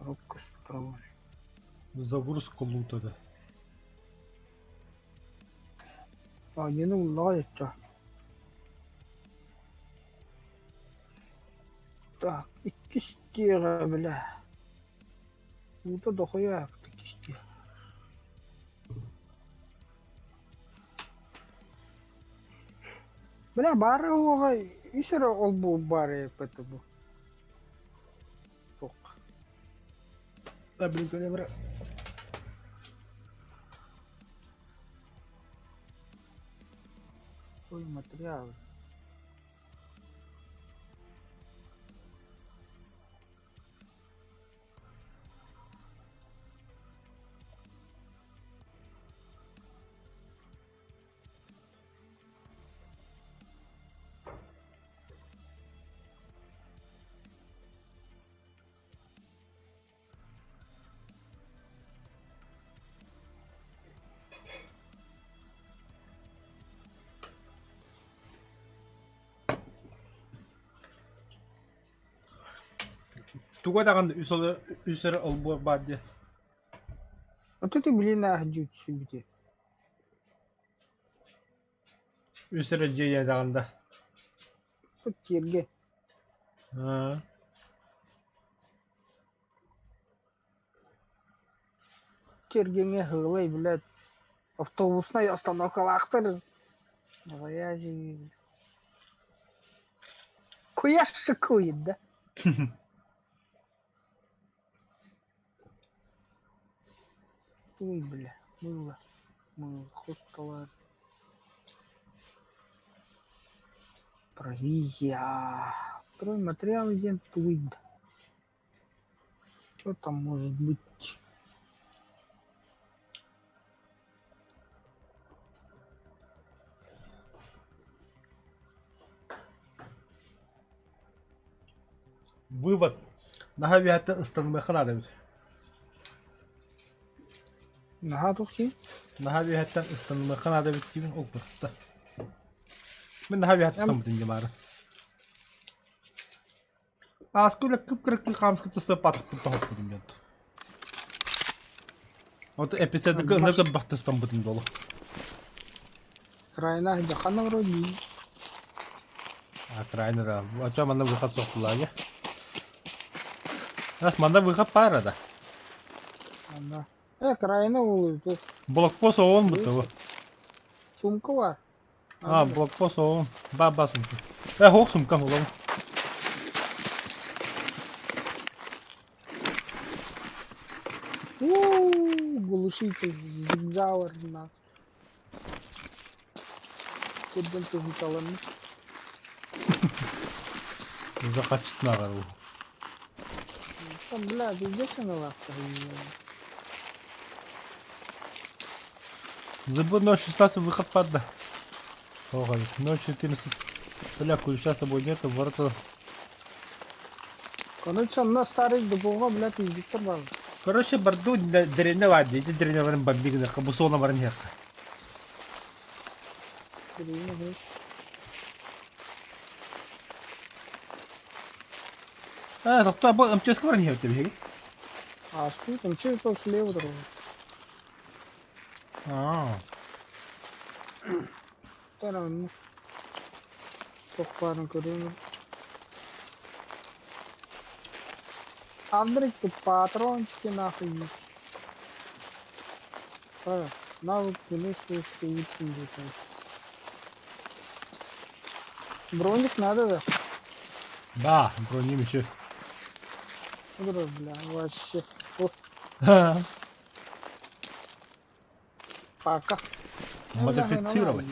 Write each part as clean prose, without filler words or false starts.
Коробка с патронами. Загрузка лута да. Оонньууну буллаҕа дьоччо. Так, иккис диэҕэ бля. Уута дохуйа иккис диэ. Бля баара уоҕа үс эрэ ол-бу баар эбит бу. Суох. Да, блин, бра. Ой, материалы. Туга даҕаны үс эрэ олбуор баар дии. Вот это блин дьүксүбүтэ. Үс эрэ дьиэ даҕаны да. Тут тиэргэ. Аа. Тиэргэҥҥэ ыһыылай, блядь, автобуснай остановкалаахтар. Новоязи. Куйаш шикует, да? Ой, бля, мыло, мыло, хостовар. Провизия. Стройматериалы диэн тугуй да? Что там может быть? Вывод. Наһаа үөһэттэн ыстанымыахха наада эбит. Наһаа туох дии? Наһаа үөһэттэн ыстанымыахха наада эбит диибин ол куртта. Мин наһаа үөһэттэн ыстаммытым дии баара. Ааскы үлэ кып-кыракый хаамыскыта сыппатахпын тоһоппутум диэн. Вот эпизодка ынырык ырбахтыстаммытым долу. Крайна ханна вроде А крайна да. А чё манна выход суох Нас манна выход пара да. Манна. Э, крайна улуйду. Блокпост оон буту. Сумка бар. А, блокпост оон. Ба ба сумка. Э, хоох сумка улам. Уу, глушитель, зигзауэр на. Курдун туһуталын. Уже хачытын уу. Там, бля, пиздец она Забыл 0.16 выход падла. Ого, 0.14. Бля, ключа с собой нету, ворота. Короче, онно старый дубуга, бля, пиздиктер бар. Короче, барду деревня вадди, ити деревня баран бомбигна, бусона баран хекка. Деревня, А, тохтоо, бу МЧС-ка баран иһэбит биһиги. Ааспыт, МЧС ол слева дорога. Аа. Таранны. Туох баарын көрүөм. Андрей, ты патрончики нахуй. А, навык выносливости улучшен где-то. Броник надо, да? Да, броним еще. Бля, вообще. Пока. Модифицировать.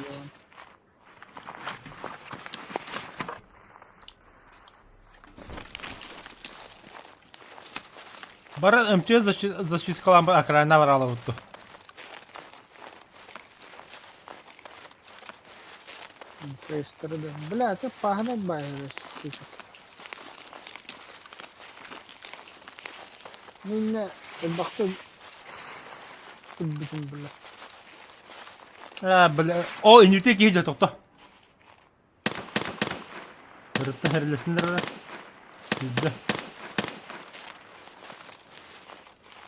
Бары МТС защискалаан окраина бараалабытту. Бля, это пахнет байрес. Минне элбэхтэ ылбытым бля. Аа, бля. О, инники киһи дьэ тохто. Ырытта хэрэлэсиннэр эрэ. Сүүрдэ.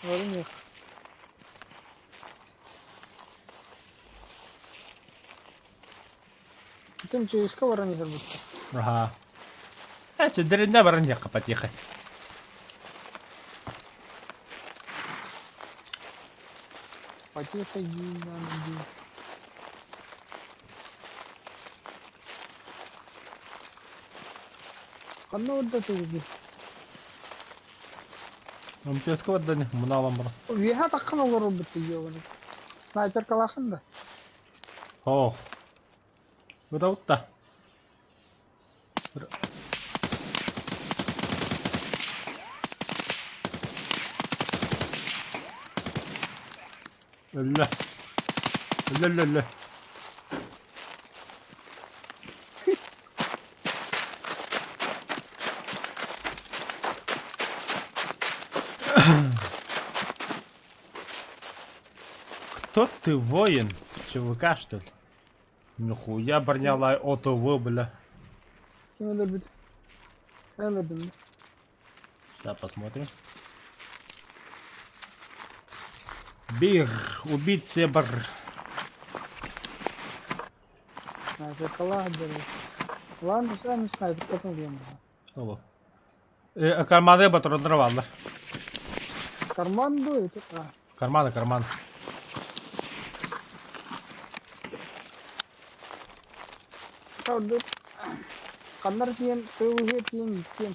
Баран Итим чугуска баран иһэр бутта. Аха. Э, сирдэринэ баран иһиэххэ потихо. Потихо дии. Ханна барда тугугун? МТС-ка барда ини, муна алан баран. Үөһэ таххан олорорбут дии Снайперкалаахын да? Ох. Ытабыт да. Өллө. Өллө өллө өллө. Кто ты, воин? ЧВК, что ли? Нихуя бронялай ОТВ, бля. Ким өлөрбүт? Эн өлөрдүм. Сейчас посмотрим. Бир, убить себр. Снайперкалаах дэрэ. Ладно, сами снайперкатын ылыам Ол. Э, карманы патроннар бааллар. Карман дуо это? А, Карманы, карман. Ордук ханнар тиийэн тыл үһүө тиийэн ииттиэм.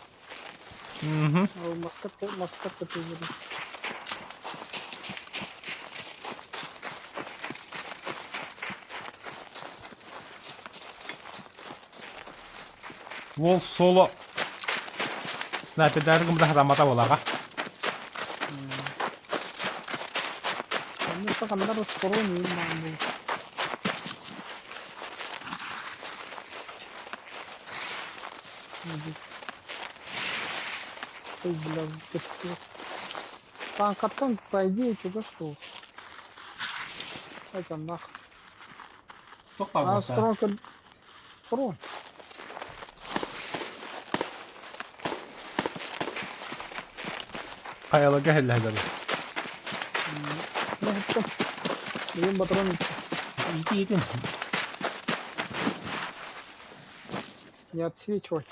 Мгм. Ол маска маска тыллары. Уол соло снайпердары гымда хатаммата буолаҕа. Онно ханнар оскорон иин маан бу. Ой, бля, көстүү. Танкаттан, по идее, чугас суох. Это нах. Туох А, баар схрон, схрон. Хайаларга иһиллэһэллэр. Бүгүн патрон Иити-иитин. не отсвечивай.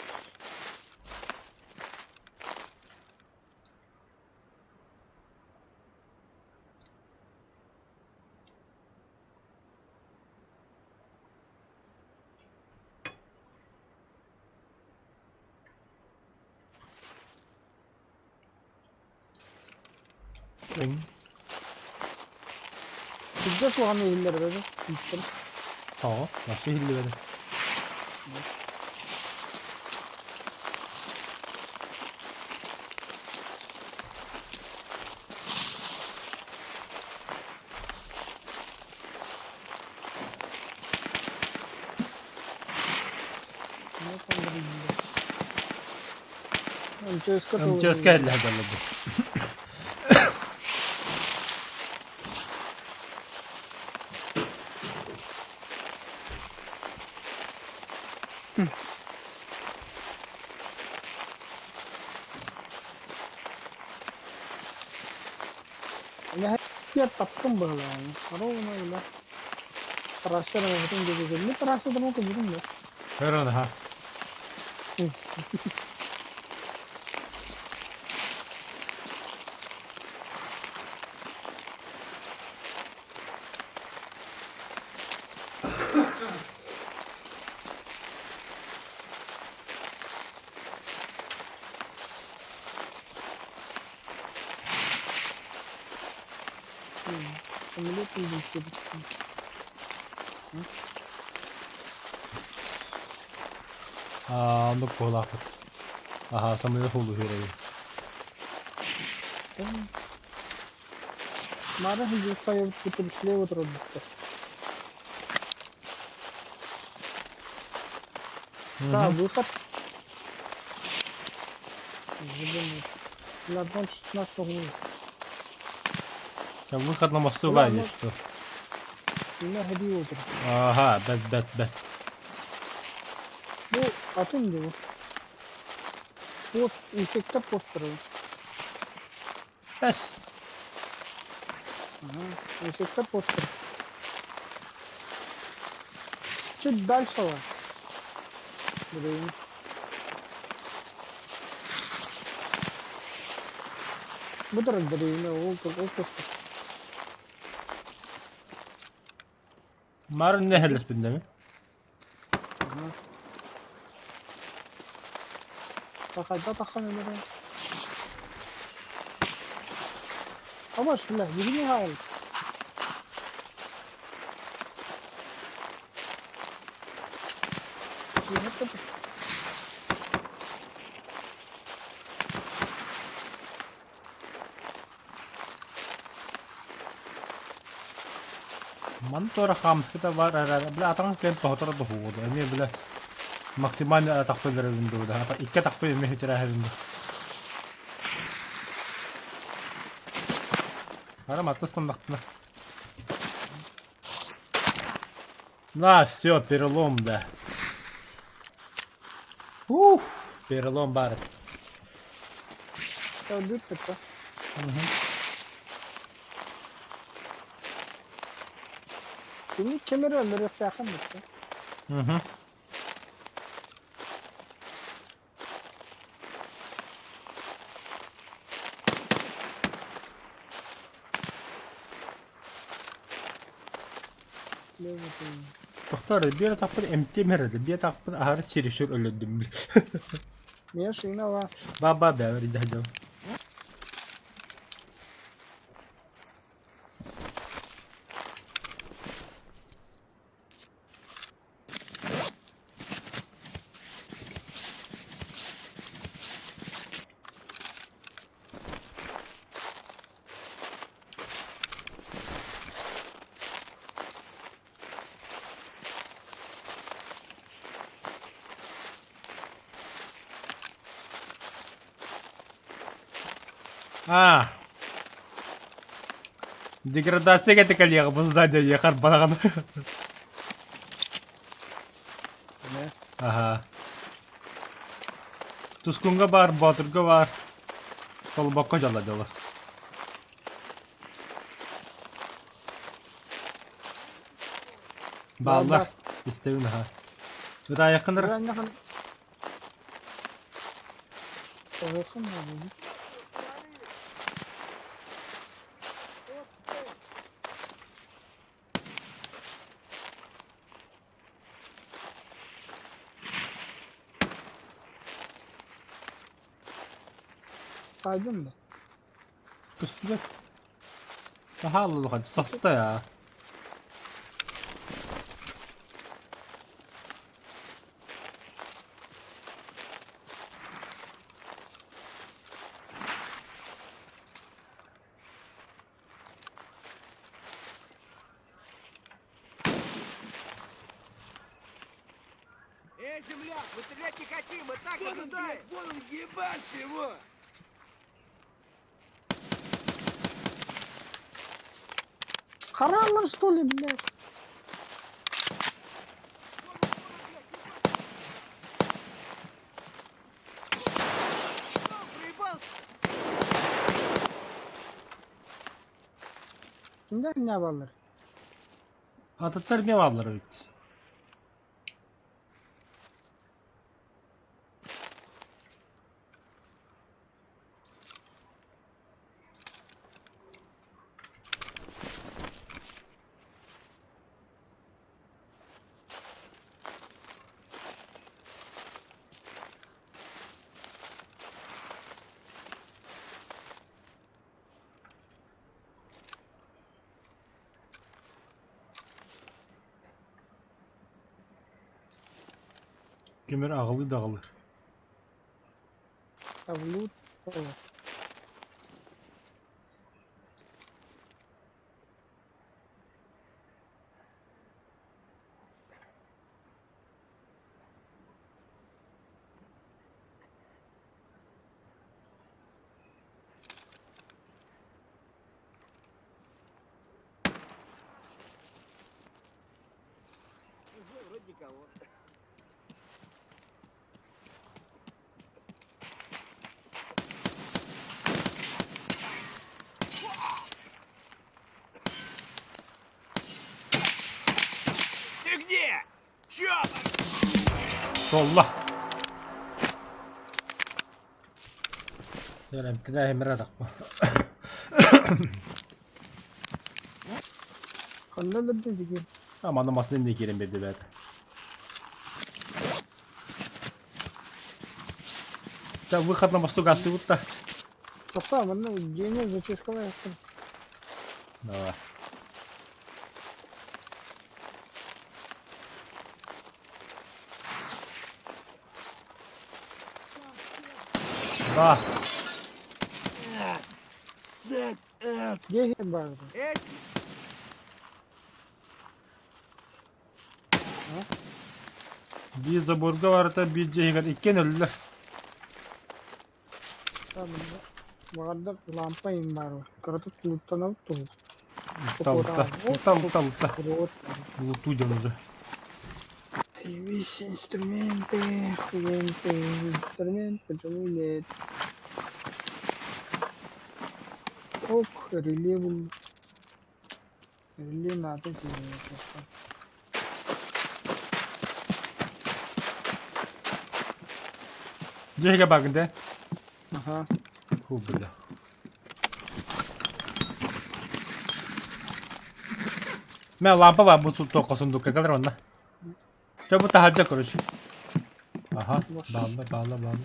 Сиргэ суоҕун иһиллэр эбэ ииттэр. Тоҕо? Вообще иһиллибэтэ. МЧС-ка МЧС-ка иһиллэһэллэр Үлэһиттэр таптым быһылааны. Ровно үлэ. Трасса оҥоһутун диэки трасса да көрбүтүм да. Көрөн аха. Самолет улетел. Аа, оннук буолаахпыт. Аха, самолет хуулуһуурайын. Мара слева трудно. Да, выход. На 0,16 углу. Там выход на мосту баар что. Ага, бэт, бэт, бэт. Бу атын дуу? Пост, инсектор постера. Эс. Ага. Значит, постер. Чуть дальше. Блин. Бу турар дэриэбинэ ол ол көстөр. Марын нэһэлэспин дemi? Хайда таххан өлөрө. Абаш, бля, бүгүн хаал. Маны туора хаамыската баар эрээри, бля, атаҕын кэлэн тоһутара тоһугуду. Эмиэ, бля, максимально атахпын эрэбин дуу, да, икки атахпын эмиэ үтэрээһэбин дуу. Ара маттас тоннахпына. На, все, перелом, да. Ух, перелом баар. Бүппүт Кини ким эрэ өлөрүөхтээххин бүттэ. Угу. Тохтор, биир атахпын эмтиэм эрэ, биир атахпын аһары чересчур өлөрдүм. Мия шина ва. Ба-ба бэбэр дьаһдьам. А. Деградация кэтэ кэлиэҕэ бу здание ехар балаҕан. Аха. Тускунга баар, Боотурга баар. Толбокко дьоло дьоло. Бааллар. Истэбин аха. Ытаайаххын эр. Saydın mı? Көстүбэт. Саха улахан соста я. Эй, земляк, мы стрелять не хотим, мы так вон он, блядь, вон он, ебашь его! Хараллар что ли, блядь? Кимдэ не баллар? Атыттар эмиэ бааллар эбит. Ким эрэ аҕалыы да аҕалар. Тавлут. Вроде никого. Туолла. Эмтэнэ эмирэ атахпа. Ханна өлөрдүн дигин? Аманы масын инде киирэн биэрди бэт. Ча выход на мосту гастыбыт да. Тоқта, манна дьиэни зачисткалаахпын. Давай. Да. Дьиэ иһин баар. Биир заборга барыта биир дьиэ иһигэр иккиэн өллүлэр. Баҕардар лампа иһин баар кыратык тулуттанабыт туһу. Талта, талта, талта. Луту дьон уже. Появись инструменты, хуенты, инструмент, почему нет? Ок, реле был. Реле надо делать. Дьиэгэ бааргын да? Ага. Ху, бля. Мэ лампа бар бу туохха сундукка кэлэр онно. Чэ бу таһырдьа короче. Аха, баалла, баалла, баалла.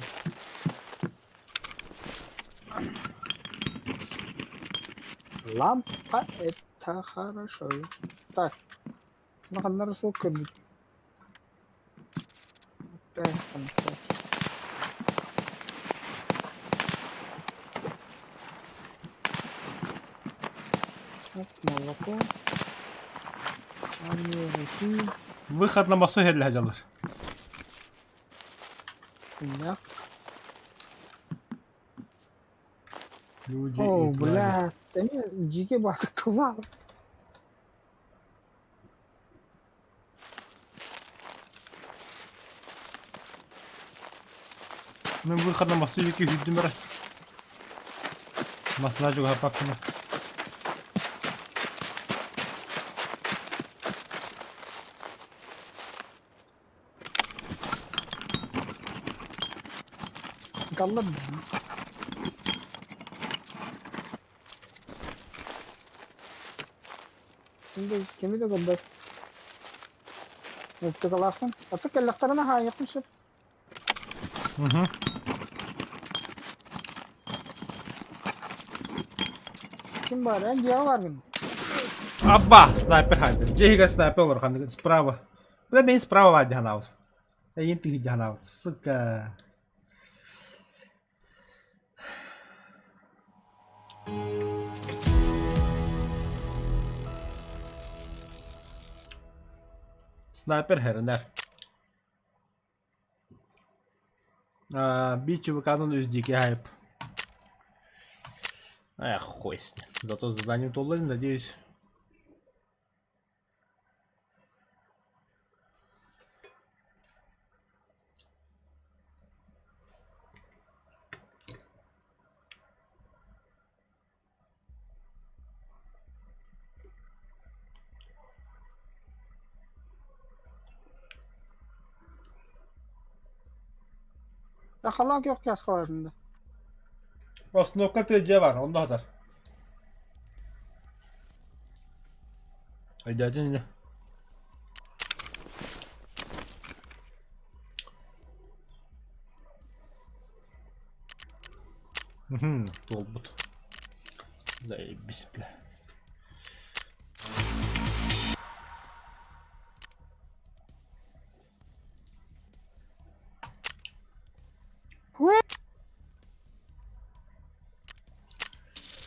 Лампа это хорошо. Так, ну ханнары суох көрбүт. Так, там всякие. Так, молоко. Армия России. Выход на мосту иһэллэ сылдьаллар. Куньяк. Люди О, и твари. бля, эмиэ дьигэ баатыктылаах. Мин выход на мосту диэки сүүрдүм эрэ. Массаж уһаппаккына. Ыталлар дии. Кими да көрбөт. Оптикалаахпын. Аты кэллэхтэринэ хаайыахпын сөп. Угу. Ким баар? Эн дьиэҕэ бааргын. Абба! Снайпер хайда. Дьиэһигэ снайпер олор ханныгын справа. Бля, мин справа баар дьаһанаабыт. Эйин тыһы дьаһанаабыт. Сука. Снайпер хэрэнэр. Биир ЧВК-дан үс дикий хайп. Эх, хуй с ним. Зато задание толлым, надеюсь. Халаак yok каскаларында. Основка тыдьа бар, онно хатар. Өйдөөтүн ини. Туолбут. Заебись, бля.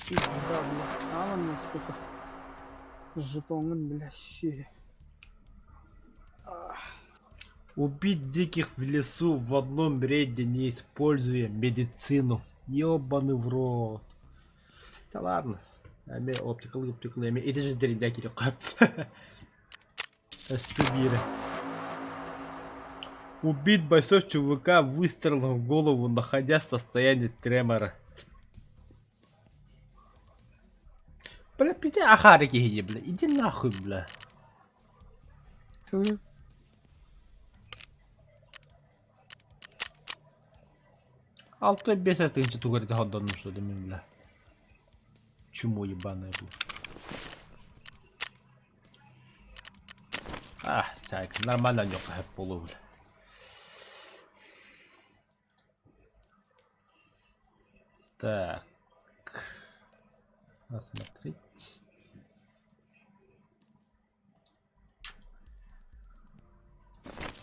Пизда, бля. А он мне, сука. Жетоҥун, бля, щи. Убить диких в лесу в одном рейде, не используя медицину. Ёбаный в рот. Да ладно. Эми оптикалы оптикалы эми ити же дэридэ кири Сибири. Убить бойцов ЧВК выстрелом в голову, находясь в состоянии тремора. Бля, пите ахары киһи, бля, иди нахуй, бля. Ты. 6-5 тыһыынча тугу эрэ хордоннум что ли мин бля. Чмо ебаное был. А, так, нормально ньока буолуо бля. Так. Осмотреть.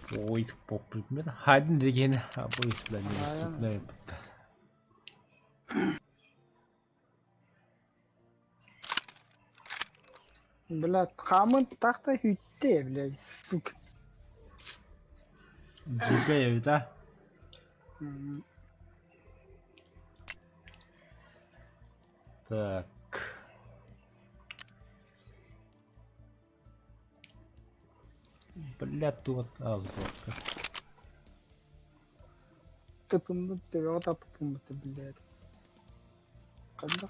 Поиск по предметам. Один деген поиск бля недоступный. Блядь, хаамын тахта хүйтте, блядь, сука. Дьиикэй эбит а? Так. Бля, тут сборка. Тытынды төбөҕө таппыппын блядь. Ханна?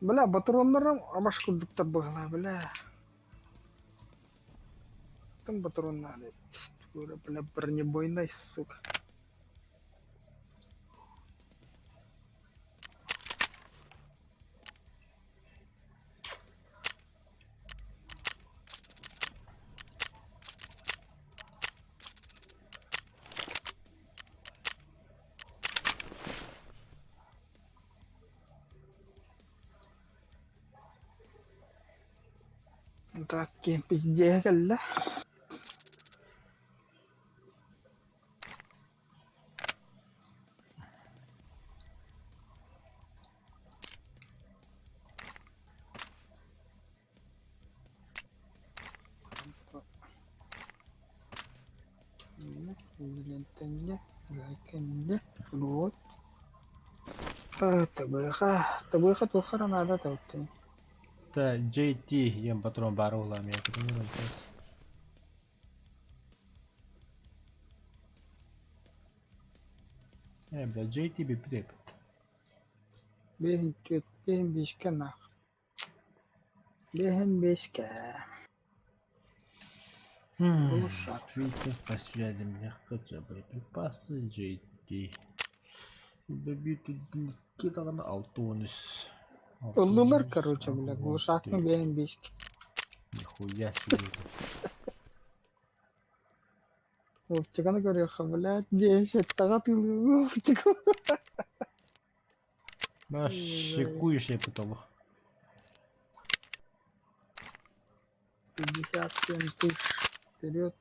Бля, батроннарым амаш курдуктар быһалаа, бля. Там патрон надо. Бля, бронебойный, сука. Так, пиздец, кэллэ. Зелентэннэ, гайкэннэ, вот. Табыаха, табыаха туохха эрэ наада табыттын. Это JT диэн патрон баар буоллаҕым Ээ, бля, JT бүппүт эбит. Биэһин түөрт, биэһин биэскэ наах. Биэһин биэскэ. Глушак. Фильтр по связи мне хотя боеприпасы JT. Икки даҕаны 63. Ыллылар, короче, бля, глушакны биэһин биэскэ. Нихуя себе. Вовчиканы көрүөххэ, блядь, биэс сэттэҕэ атыылыыр Вовчик. Шикующий потолок. 57 тысяч вперед.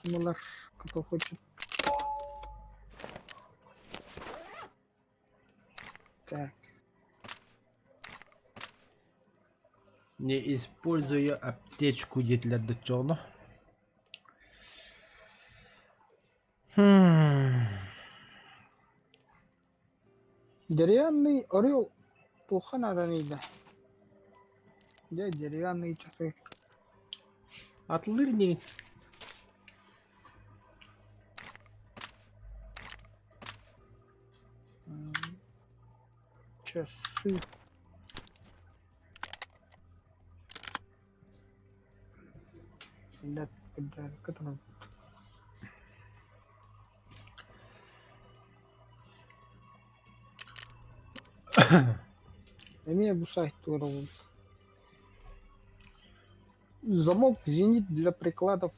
Кималар, кто хочет. Так. Не используя аптечку для дочона. Хм. Деревянный орел туохха нааданый да? Дьэ, деревянный часы. Атылыр инигин. Часы. Блядь, блядь, турар. Эмиэ бу сайт туругун. Замок «Зенит» для прикладов.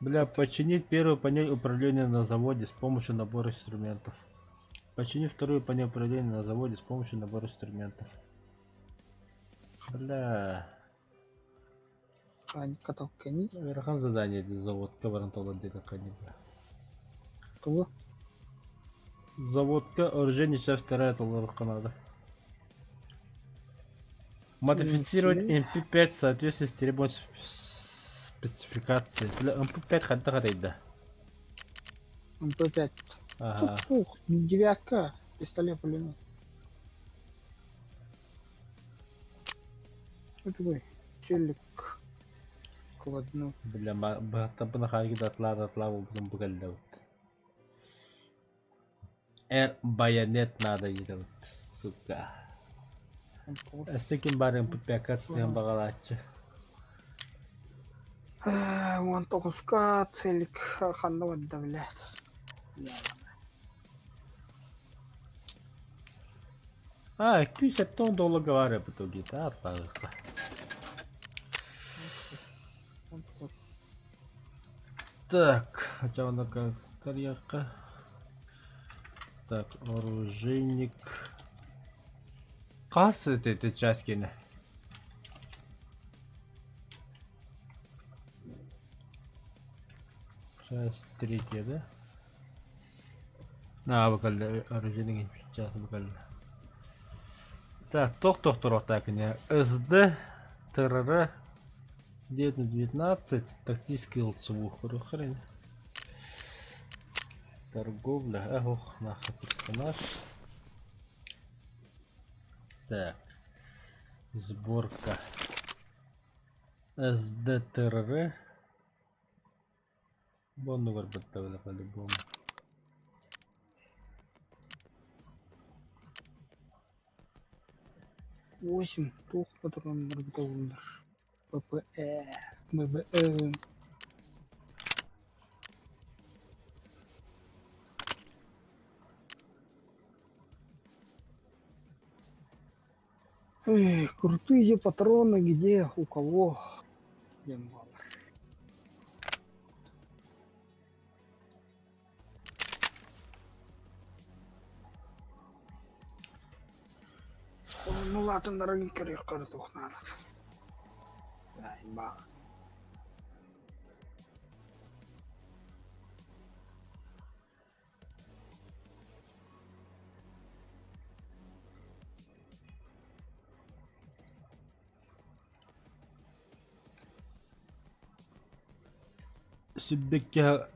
Бля, починить первую панель управления на заводе с помощью набора инструментов. Почини вторую панель управления на заводе с помощью набора инструментов. Бля. Ханик каталкани. Ыарахан задание для заводка баран толор диэтэххэ бля. Тугу? Заводка оружейный часть вторая толоруохха наада. Модифицировать MP5 в соответствии с требованиями спецификации. Бля, MP5 хайдах арыйда? МП5. Ага. Ух, девятка. Пистолет пулемет. Такой челик кладной. Бля, быһаттарбын хаайгы атлаа да атлаа буолбутум бу кэллэ эбит. Эр байонет надо диэтэбит, сука. Өссө ким баар MP5 сыһан баҕалааччы. 19-ка целик ханна барда блядь. А, 270 долларга баар эбит ол гитар баҕыха. Так, хотя тарьяққа. Так, оружейник. Хас это часть кene? Часть третья, да? На, бакалла, оружейник часть бакалла. Так, тох тох так не. СД, ТРР, 9 на 19, тактический лцвух, хрень. Торговля, эх, нахуй персонаж. Так, сборка. СДТРР. Боннугар баттабыла по-любому. 8 туох патроннар бутылыннар. ППЭ, ББЭ. Эх, крутые патроны где, у кого? Диэн буолар. Ну улаатыннаран көрүөххэ эрэ туох наадата. Сиббекке.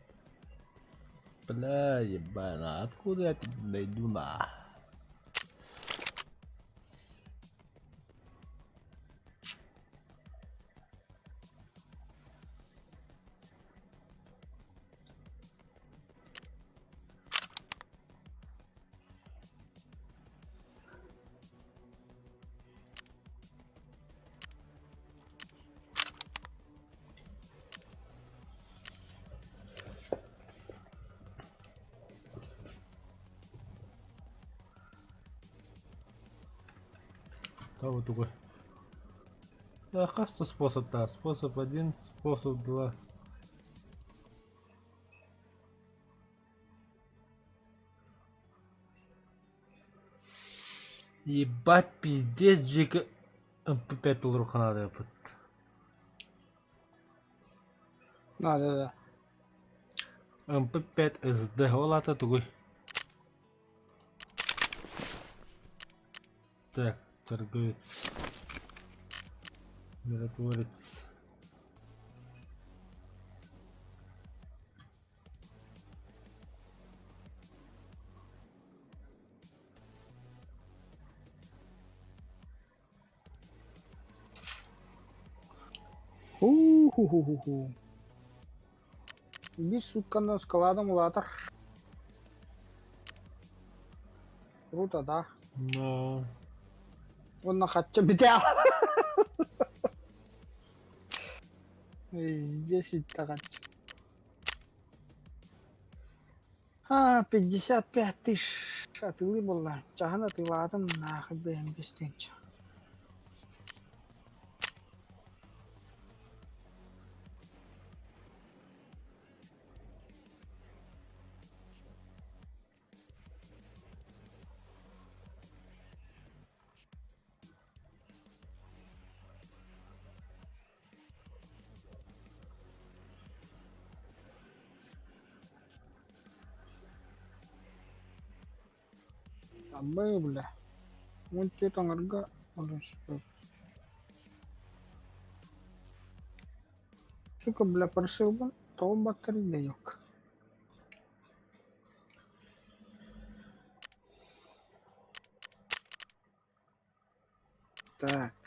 Бля, ебана, откуда я тебя найду на? Да, вот такой. Да, хас способ да. Способ один, способ два. Ебать, пиздец, Джека. МП5 лурханады опыт. Да, да, да. МП5 СД олата тугуй. Так, торговец. Миротворец. Ху-ху-ху-ху-ху. Иди, сука, на складом улаатар. Круто, да? Но... Уонна хачча бүтээ. Везде ситтэҕинчэ. А, 55 тысяч атыылыы буолла. Чаһын атыылаатым нахуй бэйэм бэстиэнчэ. Абы бля. Мультик таҥарга олорсубут. Сука, бля, просил тоҕо батарейка Так.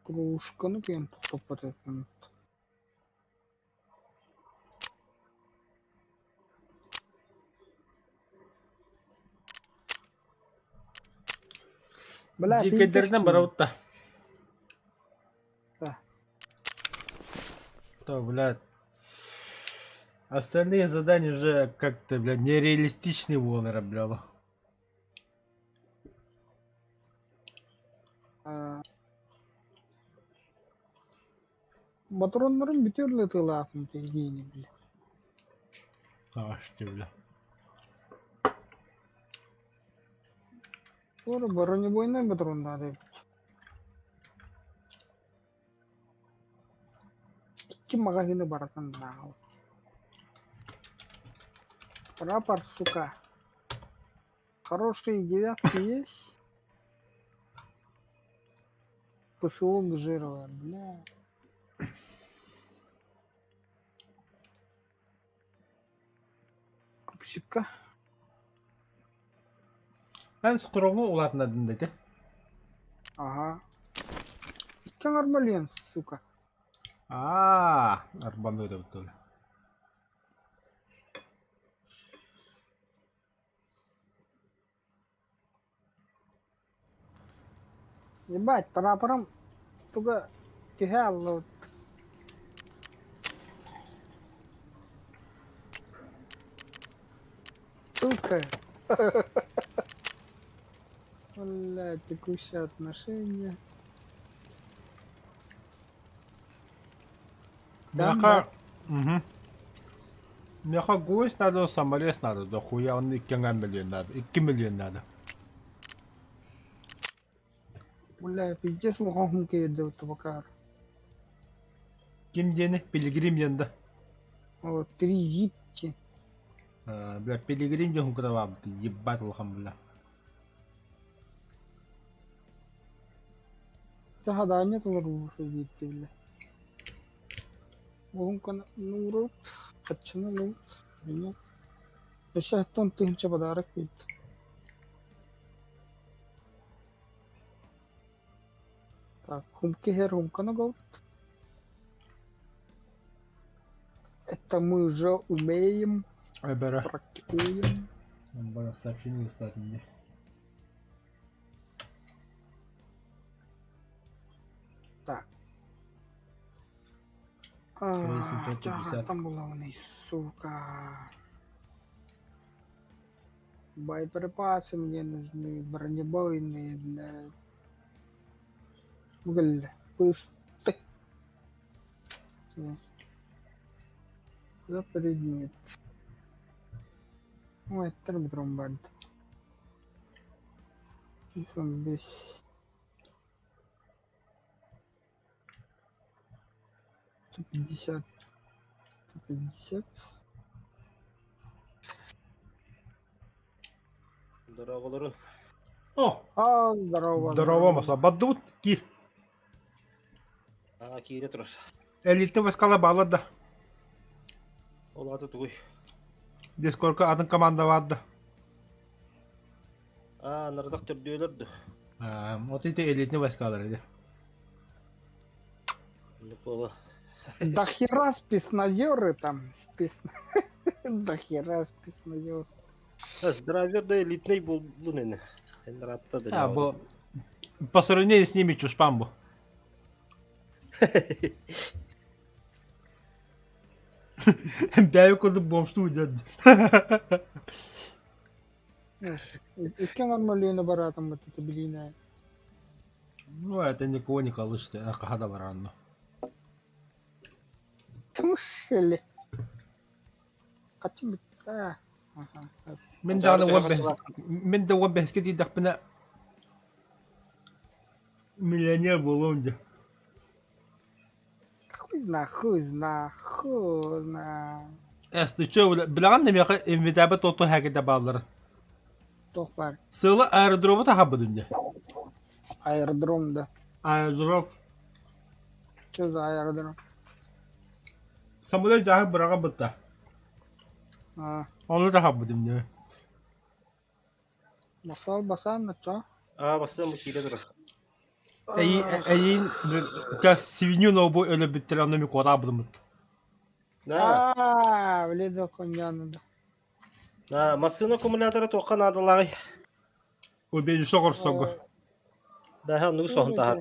Кружканы кыайан тохтоппот эбиппин. Бля, Дикэйдэринэн барабыт да. Да. То, блядь. Остальные задания уже как-то, блядь, нереалистичные буолара, бля. Ботуруоннарын бүтүөр ылытыылаахпын диини бile. Аш бля. Туора бронебойнай ботуруоннаах эбит. Икки маҕаһыыны барытын ааҕабын. Прапор, сука. Хорошие девятки есть? ПСО Гжирова, бля. Купсикка. Эн скромно улаатынадын дэтэ. Ага. Икки нормален, сука. Аа, арбанды өтөбүттүлэ. Ебать, прапором туга түһэ аллыбыт. Сука. Бля, текущие отношения. Там, Миэхэ, мгм. Миэхэ гость надо, самолет надо, дохуя, он икки миллион надо, 2 миллион надо. Бля, пиздец улахан киирдэ табакаар. Ким диэни? Пилигрим диэн да. Вот, три зипки. А, бля, Пилигрим диэн куталаабыт, ебать улахан бля. Таһадаанньа толоруу биирдэ бile. Уһун нууру хаччыны ылыбыт. Нет. Өссө 10 000 подарок биэрдэ. Так, хумки хер хумканы голт. Это мы уже умеем, Ай, бара. практикуем. Бара сообщение устать мне. Так. А, 750. там была у них, сука. Боеприпасы мне нужны, бронебойные, бля. Бля, пусты. За предмет. Ой, термитромбард. Здесь. 150. 150. Дорооболоруҥ. О, А, здорово. здорово, Масла. Баддубут, киир. Аа, киирэ турар. Элитный войскала бааллар да. Ол аата тугуй? Дискорка атын команда баар да. Аа, нарадах төрдүөлөр ду. А, вот эти элитный войскалар иди. Оннук буола. До хера спецназеры там. Спец... До хера спецназеры. Здравия да элитный буоллун ини. Ыраатта да. А, бо... По сравнению с ними чушпан бу. Бэйэ курдук бомжтуу дьон. Икки нормалины баратым вот это блин. Ну, это никого не колышет, хаһа да баранно. Тушили. Хочу да. Ага. Мин даҕаны 15 мин да 15-кэ тиийдэхпинэ миллионер буолуом дии. Хуй зна, хуй зна, хуй зна. Эс, ты чё, билэҕин да миэхэ инвитаба тото хээкитэ бааллар. Туох баар? Сыла аэродромы таһаарбытым дии. Аэродром, да. Аэродром. Что за аэродром? Самолет дьааһык быраҕан бытта. А, Ону таһаарбытым дии. басал басан, что? Аа, бастан бу киирэ турар. Эйиин как свинью на убой өлөрбүттэр онно ми куотаабытым. На, А, блин, хуйня надо. на, массыына аккумулятора туохха наадалааҕый? Убежище оҥорсорго. Бэһэ оннугу соһун таһаар.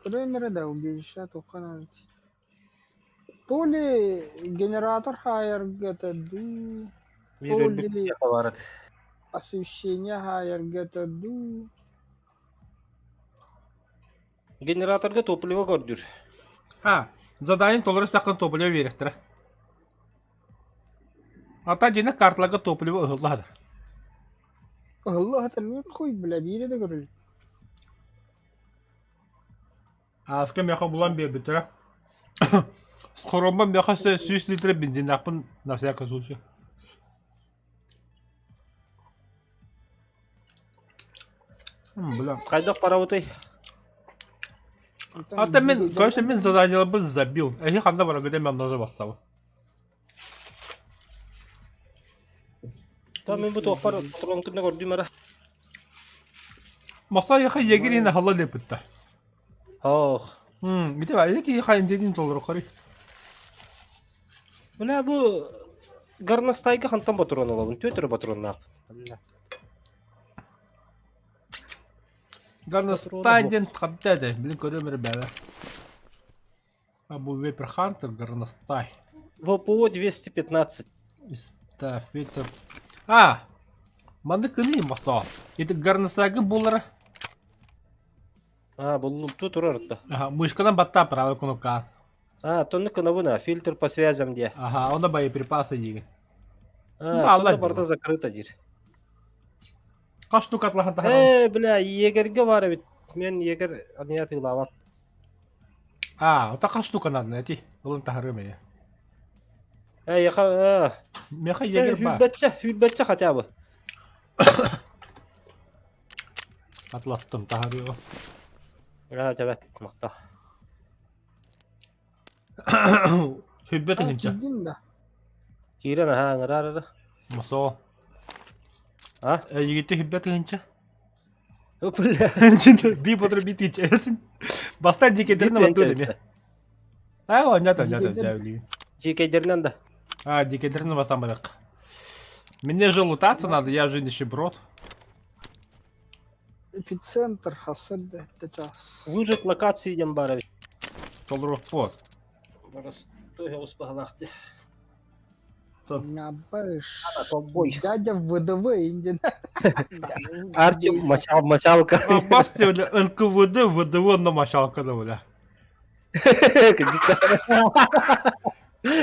Кремера да убежище тухханан. То ли генератор хаайарга дуу, Биир то өлбүт ли киһиэхэ баар этэ. освещение хаайарга дуу. Генераторга топливо көрдүүр. А, задание толору сакын топливо биэриэхтэрэ. Ата дьиҥэ карталарга топливо ыһыллаһар. Ыһылла сатар хуй бля биири да көрүл. Ааска миэхэ булан биэрбиттэрэ. Скороммун миэхэ 100 литр бензиннаахпын на всякий случай. Бля. Хайдах барабытый? А ты мин, короче, мин заданиеларбын забил. Эһи ханна бараргыт мен онно бастабын. Та мин бу туохпар патронкытына көрдүм эрэ. Маса яха егерин ахалла лепытта. Ох. М, ити ба эки хайын толору карый. Бля бу горностайга хантан патрон олабын? Түөт эрэ патроннаахпын. Горностай диэн хабда этэ, билин көрүөм эрэ бэбэ. А бу Вепер Хантер горностай. ВПО 215. Да, фильтр. А, маннык кыный мосоо. Ити горностайгын буллара. А, буллумту турар да. Ага, мышканан баттаа правый кнопка. А, тонны кынабына, фильтр по связям де. Ага, онно боеприпасы диги. А, тонна барда закрыто дир. Хас штука атлахан таһаран. Э, бля, егерге бар эбит. Мен егер аныя тыылаабат. А, ота хас штука надо найти. Ылын таһарым ээ. Э, яха, э. Меха егер ба. Хүрбэтче, хүрбэтче хотя бы. Атластым таһарыга. А, тебет, мактал. Хүрбэт иһинчэ. Киирдим да. Киирэн аһаа ыҥыраар эрэ. Мосоо. А? Эйигитте хүрбэт иһинчэ. Бля. Би бодро би тиичэсин. Бастан дикедерин баттуу деме. А, оннята, оннята, дьэбили. Дикейдеринэн да. А, дикейдерин бастан барык. Мне же лутаться надо, я же нищеброд. Эпицентр хасыр да час. Выжить локации диэн баар эбит. Толору вот. Той успахалаахты. Набаш. Ковбой. Дядя в ВДВ индин. Артем мочал, мочалка. Басты, бля, НКВД, ВДВ на мочалка да, бля.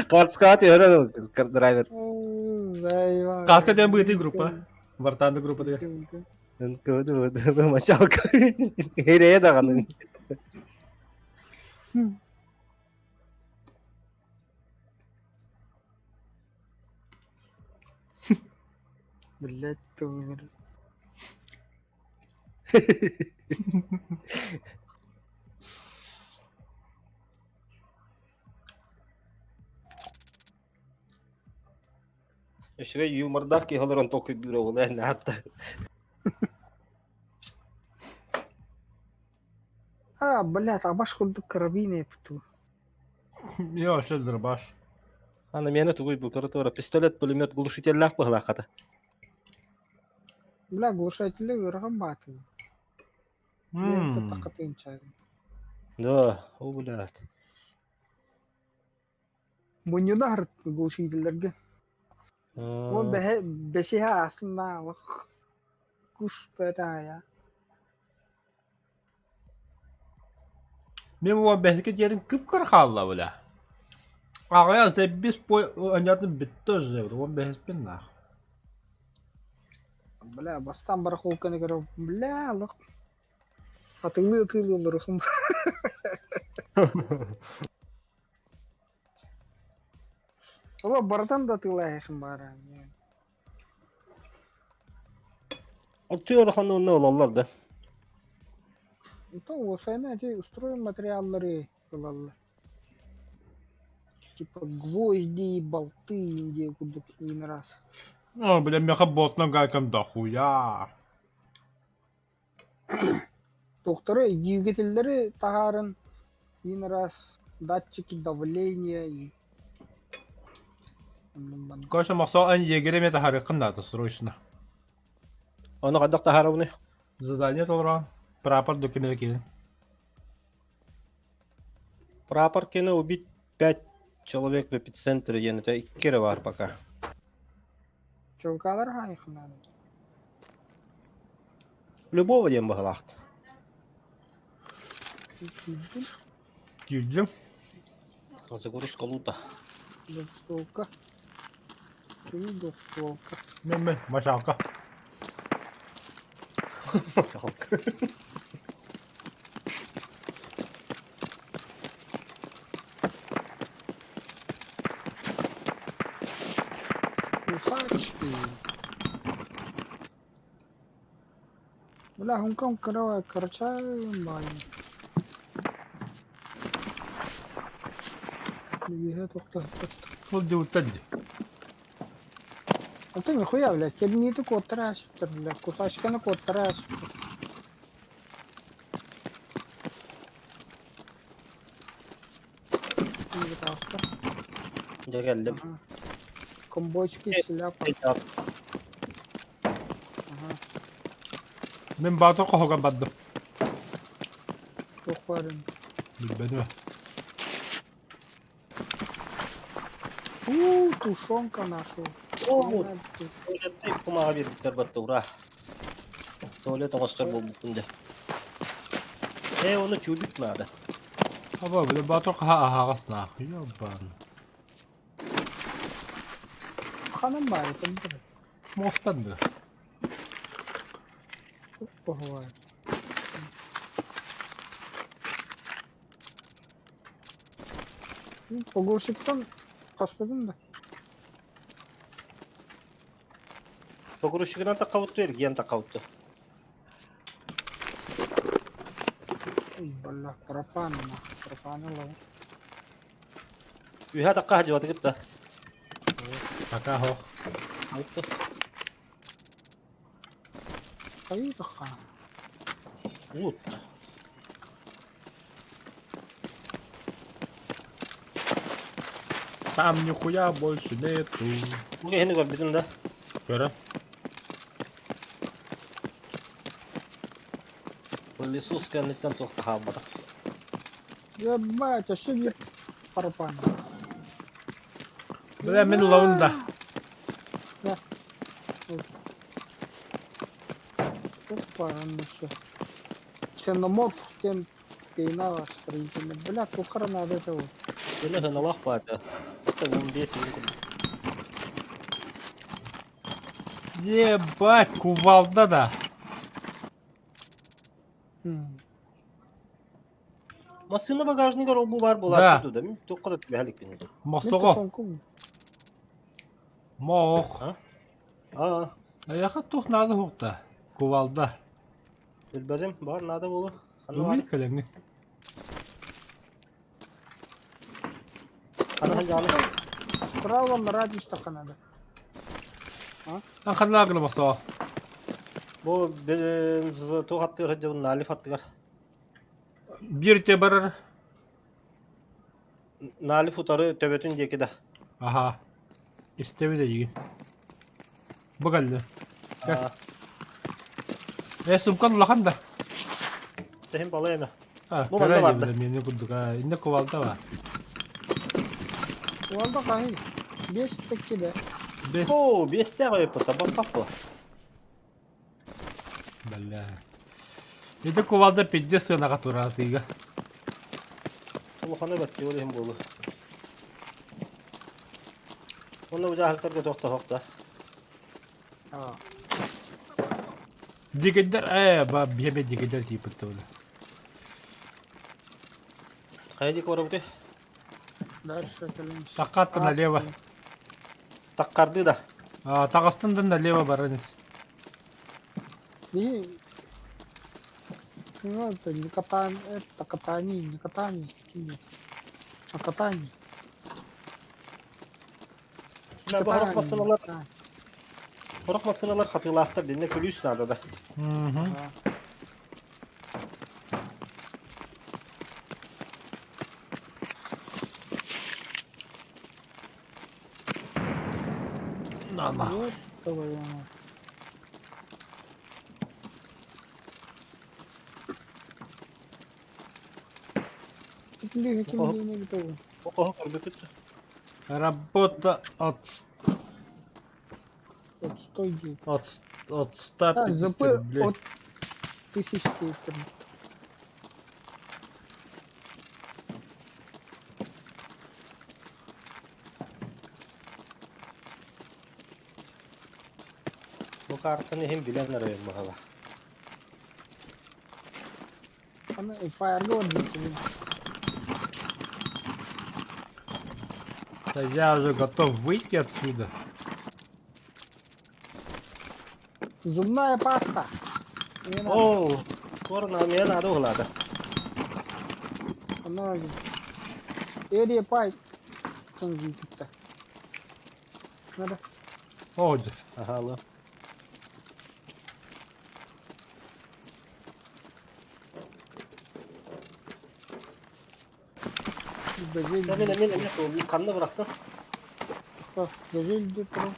Подскат, драйвер. Каска диэн быытый группа. Вартанды группа деген. НКВД, ВДВ, мочалка. Ирэйэ даҕаны. Блять, ты умер. Үчүгэй юмордаах киһи олорон толкуйдуура буолуо эн аатта. А, блядь, абаш курдук карабин эпту. Я вообще дробаш. Аны миэнэ тугуй бу коротуора пистолет, пулемет, глушителлээх быһылааххата. Бля, глушители ыарахан баатын. М. Тақатын чай. Да, о, блядь. Мунньуна глушителлерге. Ол бэһэ бэсиһэ аасын куш бэтая. Мен уон бэһикэ диэрин кып-кыра хаалла бля. Аҕыйах зэббис пой онньоотун бүттэ уже уон бэһиспин наах. Бля, бастаан барахолканы көрө бля, лох. Атылыы атылыы олорухум. Ола барытан да атыылаахым баара. Алтыы улахан уонна ылаллар да. То уосайна эти устроен материаллары ылаллар. Типа гвозди, болты, индия курдук иин раз. О, бля, меха ботна гайкам дохуя. Тохторы двигательлери таһаарын иин раз датчики давления и Короче, махсоо эн егере ме таһарыаххын наада срочно. Ону хайдах таһаарабыный? Задание толорон, прапор документ киирин. Прапор кene убить 5 человек в эпицентре диэн это икки эрэ баар пока. Чулкалар хаайханан. Любого диэн быһалаахт. Киирдим. Киирдим. Загрузка лута. Двухстволка. Кини двухстволка. Мemme, мачалка. Мачалка. Кусачки. Бля, Гонконг кыра кырачай баайы. Үөһэ тохтоһуппут. Ол дьыбыттан дии. А ты нихуя, блядь, кэлмиити куоттара ааспыттар, блядь, кусачканы куоттара ааспыттар. Таҕыста. Дьэ кэллим. Ага. Комбочки, шляпа. Ага. Мин баатыр хоһугар бардым. Туох баарын. Билбэтим. У, тушенка нашу. О, туалеттай кумаҕа биэрбиттэр батта ура. Туалет оҥостор буолбуппун дэ. Ээ, ону тюбик надо. Аба, бile баатыр хаһа аһаҕас наах. Ёбан. Ханан баары ким Мостан да. Баһылай. Погрузчиктан хаспытым да. Погрузчигынан таккабытту, эргийэн таккабытту. Бля, пропан, пропан ылабын. Үһэ атахха сылдьыбатыгыт да. Пока хоох. Алты. Хайыы-тахха. Лут. Там нихуя больше нету. Бу киһини көрбүтүм да. Көрө. Лесу кэнниттэн туох да хаалбатах. Ебать, өссө биир пропан. Бля, мин ылабын да. Опа, еще. Ксеноморф диэн пейна строительный. Бля, туохха наада это вот. Били хыналаах баата. 15 иһин курдук. Ебать, кувалда да. Массыына багажнигар ол-бу баар буолааччы дуу да, мин туохха да түбэһэ иликпин. Мохсоҕо. Моох. Аа. Айаха туох наада суохта. Кувалда. Билбэтим, баар наада буолуо. Ханна Ылыы кэлэҥҥин. Ханна сылдьаҕыный? Справа на радиустахха надо. Ан ханна гына мохсоҕо? Бу туох аттыгар сылдьабын, Налив аттыгар. Биир те барар. Налив утары төбөтүн диэки да. Аха. Истэбит эйигин. Бу кэллэ. Э, сумкан улахан да. Тэһин балай эмэ. А, Бу манна барда. Миэнэ курдук. А, инне кувалда бар. Кувалда хаһый? Биэс тэккидэ. Бес. Оо, биэстээх өйөппөтө, баппаппа. Бля. Ити кувалда пиздец сыанаҕа турар атыыга. Улахана бэрт ол иһин буолуо. Уонна бу дьааһыктарга туох да суох да. Дикэйдэр ээ ба биһиэбэ дикэйдэр тиийбит буолла. Хайа диэки барабытый? Дальше кэлин. Таккаатта налево. Таккардыы да. А, таҕыстын да налево баран ис. Биһи Ну, это не катание, это катание, не катание, какие А катание. Бу сорох массыыналар сорох массыыналар хатыылаахтар дэннэ күлүүс наада да. Мгм. На нахуй. Вот твою мать. Ити ким диэн эбит ол? Хоһу көрбүппүт. Работа от, Отстой дии. от А, 150 ЗП рублей. от 1000 Бу картаны иһин билэн эрэр баһыла. Аны фаерга барбыт. Да я уже готов выйти отсюда. Зубная паста. Не надо. Оо, скоро мне надо углада. Она Area пай. Кенгитта. Надо. О, дь- Ага, алло. Газель. Мен мен мен ханна бырахтын. Газель деп тұр.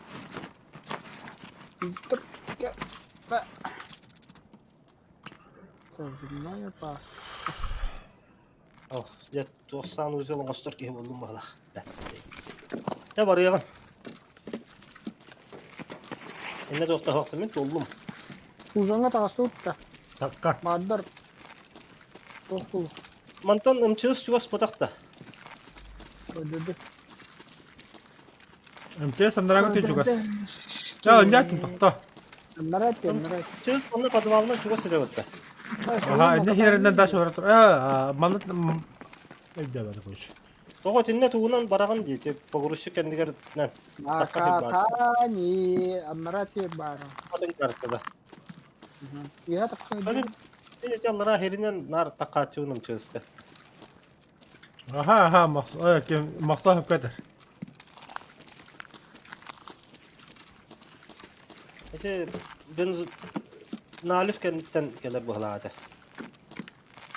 Зубная паста. О, дьэ 90 узел оҥостор киһи буоллум баһылах. Дьэ барыаҕын. Иннэ туохтаһуохта мин туоллум. Ужаҥа таҕыстыбыт да. Такка. Баардар. Туох Мантан МЧС чугас ботах да. Өдөдө. МТС андарага ты чугас. Я, не тохто. Нарать, нарать. МЧС онно подвалынан чугас этэ батта. Ага, не херенен даш бара тур. Э, манат Өйдө короче. Тоҕо итиннэ тугунан бараҕын дии, ти погрузчик кэннигэр Накатани, аннарати бара. атын карта да. Я так Ханын ити аллара херинен нар такааччыбын МЧСка. Ага, ага, махс, э, кем махсах көтөр. Ити бенз налив кэнниттэн кэлэр быһалаата.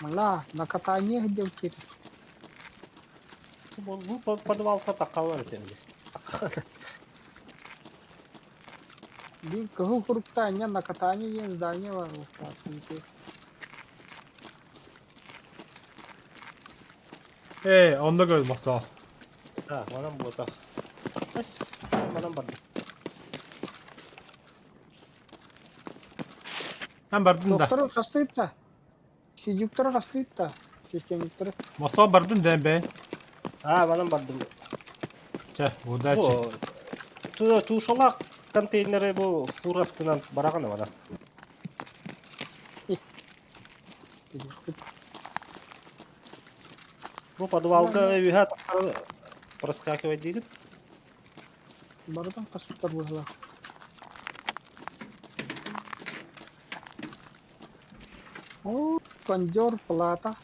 Мала, на катание где кир. Бу подвалка такалар этим. Би кыһыл курукта не на катание диэн здание бар Э, онда көр махсах. А, манан буотах. Эс, манан барды. Мен бардым да. Доктор хастыйт та. Сидюктор хастыйт та. Системниктер. Махсах бардым да бе. А, манан бардым. Чэ, удачи. Бу ту тушалак контейнери бу фураттынан бараганы мана. Бу подвалга үһә тахтары проскакивать диигит. Бардан хастыктар була. О, кондер, плата.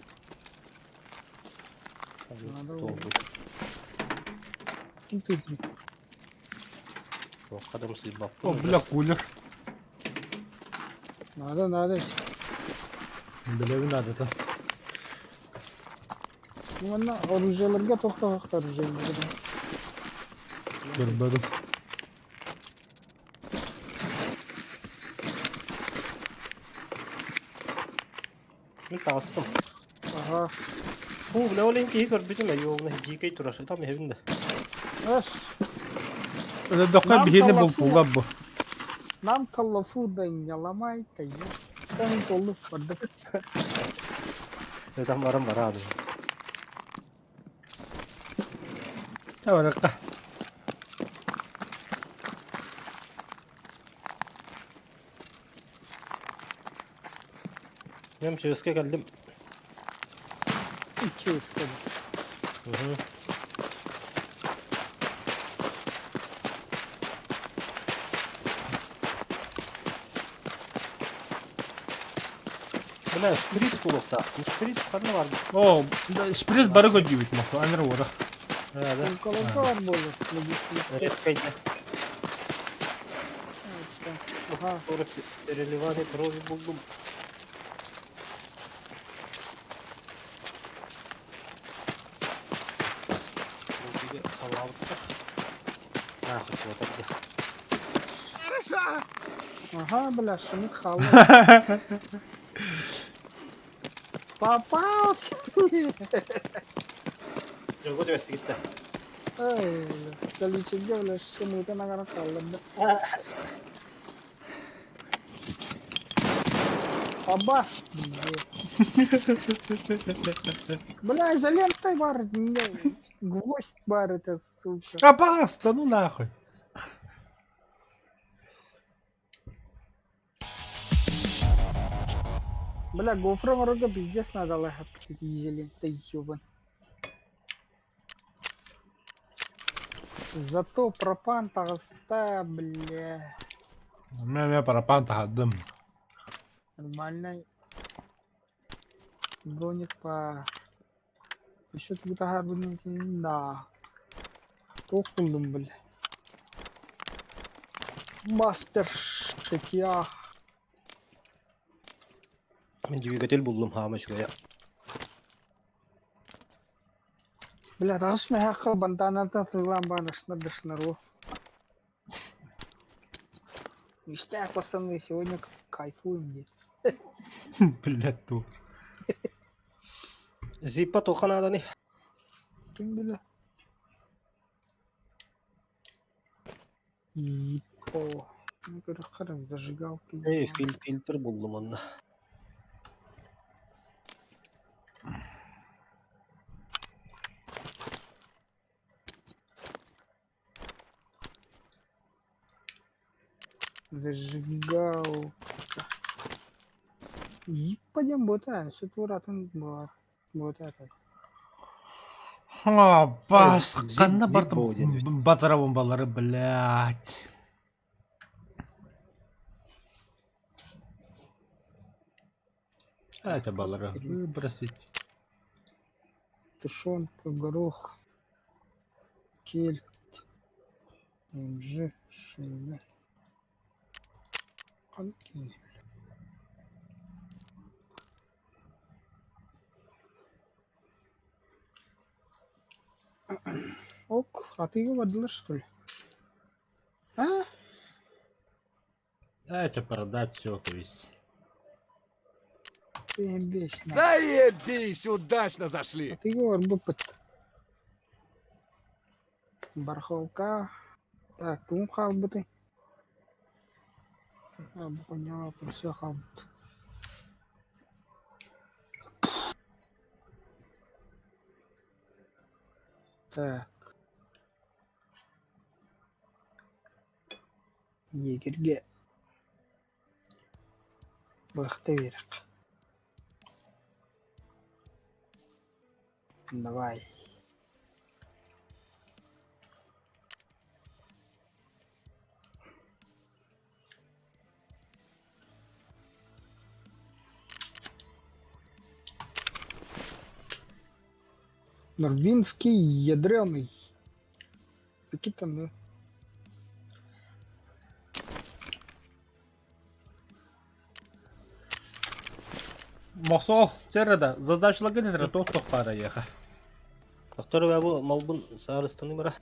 Надо Ким ты? Кадам сыйбап. О, бля, кулер. Надо, надо. Бля, надо то. Манна оружиелерге тохтоохтор оружиелерге. Көрбөдүм. Мин таҕыстым. Ага. Бу бля ол киһи көрбүтүм эйоҕуна дьиикэй турар. Там эһэбин да. Эш, Доққа Нам биһине талафу. бултулар бу. нам талафу да не ломай, конечно. Там толу барды. Там баран барады. Табаракка. Мен МЧСке кэллим. Чисто. Бля, шприц булуохтаах. Шприц ханна бар. О, шприц бары көдүүбүт махсах. Аныр уора. Да, да. Колокол болу. Редкой. Ага. Переливание крови булдум. Ага, бля, шумик хала. Попался! Дьолго түбэстигит да. Эй, кэлиичиргэ бля, сымыытын аҥарын хаалларда. Абас, блядь. Бля, изолентой бар, не, гвоздь бар это, сука. Абас, да ну нахуй. Бля, гофра ворога пиздец надо лахать, изолентой, ёбан. Зато пропан таҕыста, бля. Мэ пропан таһардым. Нормальный. Броник по... Еще тугу таһаарбытын да. Туох буллум, бля. Мастер шитья. Мин двигатель буллум хаама үчүгэйэ. Бля, таҕыс мөһөөххө бантаанаттан сыылаан баанашна дышнару. Ништяк, пацаны, сегодня кайфуем здесь. Блядь, ту. Зиппа туохха нааданы? Ким бля? Зиппо. Ну, көрөххө зажигалка. Эй, фильтр буллум онно. Зажигалка. Зиппа диэн буота, өссө туоратын буолар. Буота это. Абас, Зип- ханна зип бардым боо диэн эбит. батарабын балары, блядь. А это баллары выбросить. Тушенка, горох, сельдь, МЖ, шина. Ханкини. Ок, а ты его водила, что ли? А? А это продать все, то есть. Ты вечно. Заебись, удачно зашли. А ты его бупыт. Барахолка. Так, тугун хаалбытый? А, бу хуйня, все хаалбыт. Так. Егерге. Быхты берек. Давай. Норвинский ядреный. Какие-то, ну. Мосол, терада, задачлагын этера туох тохпара еха. Доктор бу малбын саарыстаны бара.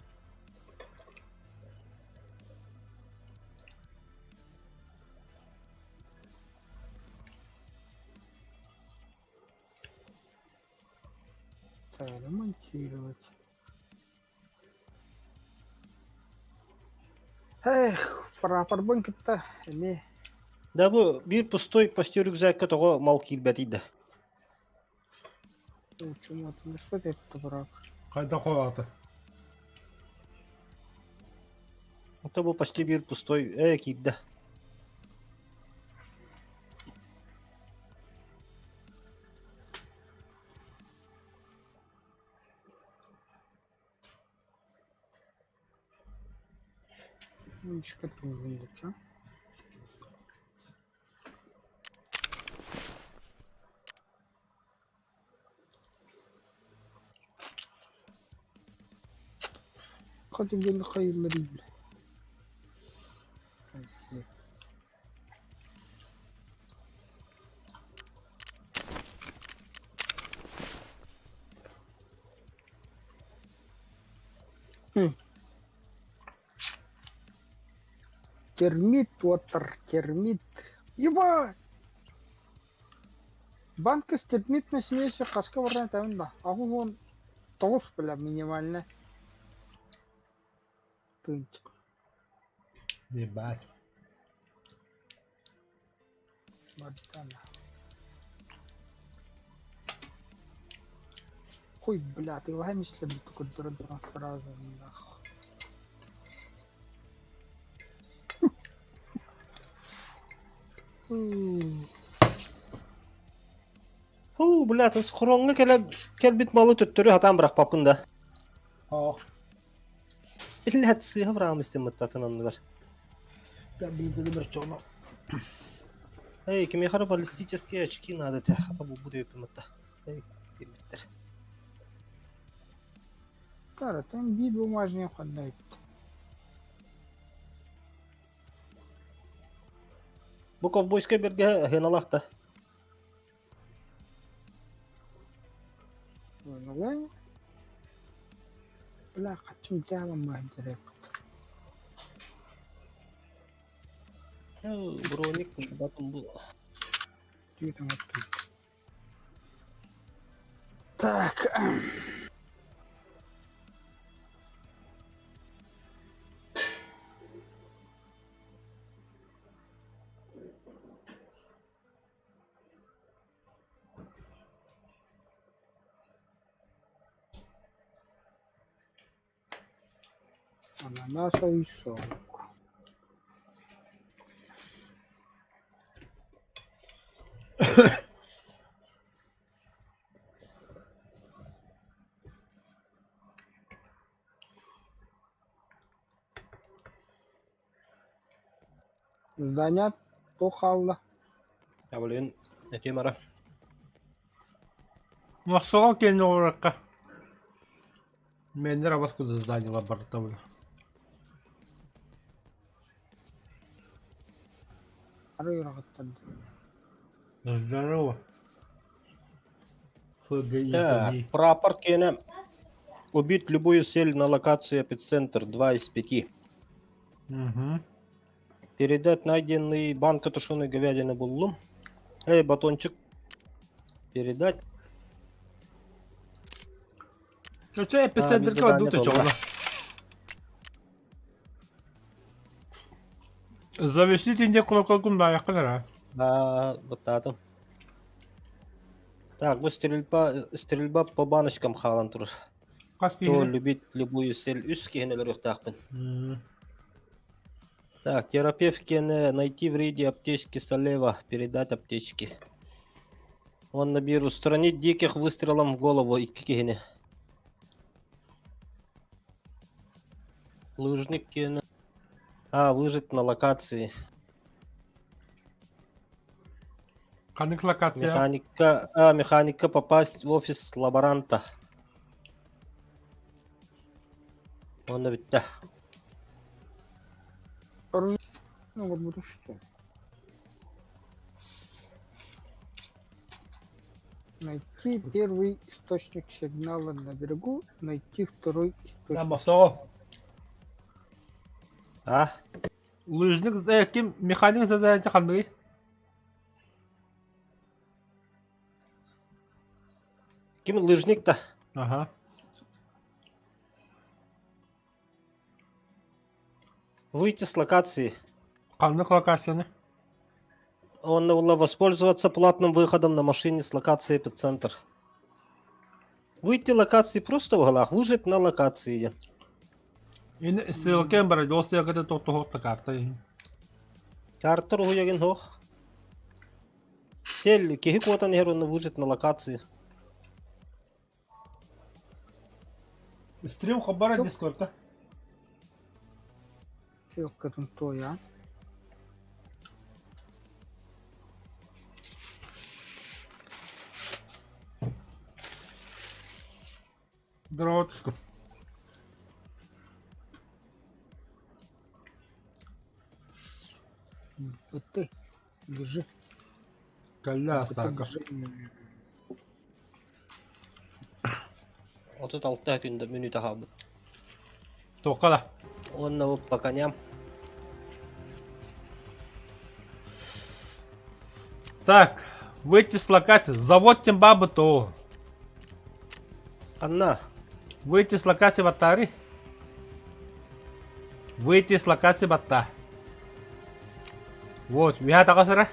Так, ремонтировать. Эх, прапорбын кытта эми Да бу биир пустой почти рюкзакка тоҕо мал киирбэтий да. учуматын это брак. Хайда хоата. Это бу почти биир пустой киирдэ. Мишка а? Хоть бы хайыллары бile. Термит, Уоттер, термит. Ебать! Банка с термитной смесью хаска баран таун да. Агу вон. Тоҕус бля минимально. Тыынчык. Ебать. Бардана. Хуй, бля, ты лаймишься, только сразу нахуй. Һуу, бля, схроҥҥа кэлэ кэлбит малы төттөрү хатаан бырахпаппын да. Ох. Биллэт сыыһа быраҕам истиммыттатын оннугар. Да, билгили бір чоно. Эй, кимиэхэ эрэ баллистические очки надо этэ, хата булбут эбиппин Эй, диэбиттэр. Тара, там би бумажный ханна Бу ковбойскай бэргэһэ сыаналаах да. Бля, хочу дьаалам direkt. Броник батым бу. Так. Ананасовый сок. Здание туох хаалла? Абылыын этиэм ара. Мохсоҕол киэнэ оҕуракка. Мэннэр абас куда зданиелар барыта Ары ыраҕыттан. Здорово. ФГИ. Так, прапор киэнэ убить любую цель на локации эпицентр 2 из 5. Угу. Передать найденный банка тушеной говядины буллум. Эй, батончик. Передать. Чэ, эпицентрга А, дута задание чоҕуна. Завесите не кулакалгун баайаххын А, вот это. Так, бу стрельба, стрельба по баночкам хаалан турар. Хас То киһини? любить любую цель үс киһини өлөрүөхтаахпын. Так, терапевт киэнэ найти в рейде аптечки Салева, передать аптечки. Уонна биир устранить диких выстрелом в голову икки киһини. Лыжник киэнэ. А, выжить на локации. Ханнык локация? Механика, а, механика попасть в офис лаборанта. Уонна бүттэ. Оҥорбуту что? Найти первый источник сигнала на берегу, найти второй Да, источник. Мохсоҕол. А? Лыжник ким механик задание ханныгый? Ким лыжник-то? Ага. Выйти с локации. Ханнык локацияны? Он воспользоваться платным выходом на машине с локации эпицентр. Выйти локации просто в углах, выжить на локации. Ин ссылка бар, ол ссылката тохтоһуохта карта. Карта руһуйагын суох. Сел киһи куотан иһэр уонна выжить на локации. Стрим хабара дискордка. Ссылкатын туойа. Здорово, Вот ты, лежи. Калля Вот ты астака. лежи. 36 күндэ мүнүүтэ хаалбыт. Тоққала. Уонна бу по коням. Так, выйти с локации. Завод тем бабы то. Ханна? Выйти с локации баттаары. Выйти с локации батта. Вот, үһэ таҕыс эрэ.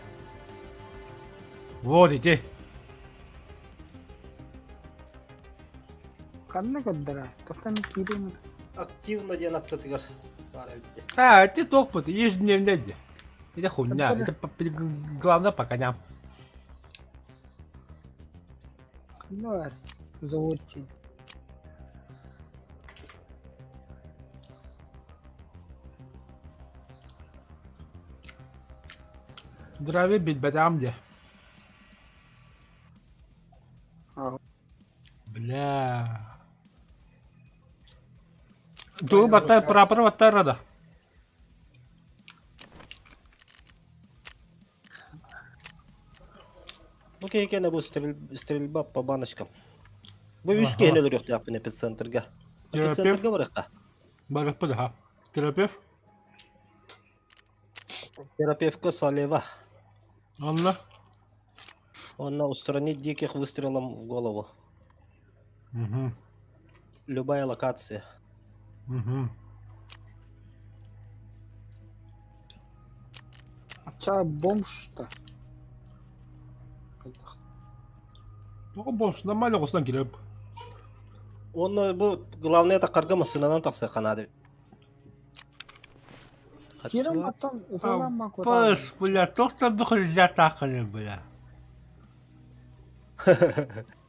Вот ити. Ханна көрдөрө? Тоқтан киирим. Активно диэн аттатыгар баар эбит дии. А, ити туохпут, ежедневно дии. Это хуйня, это главное по коням. Ханна бар? Завод диэн. Здравия билбэтэҕим дии. Бля. Тугу батта прапор баттар да. Бу киһи бу стрельба по баночкам. Бу үс киһини өлөрүөхтээхпин эпицентрга. Эпицентрга барыахха. Барыахпыт аха. Терапевт? Терапевтка Салева. Онно? Онно устранить диких выстрелом в голову. Угу. Любая локация. Угу. Ача бомж-то. Тоҕо бомж нормально оҕустан килэп. Онно бу главное тахарга массыынанан тахсыахха наада. Кирам потом уһуламма Пыс, бля, туох да бөхүллээтааххыный, бля.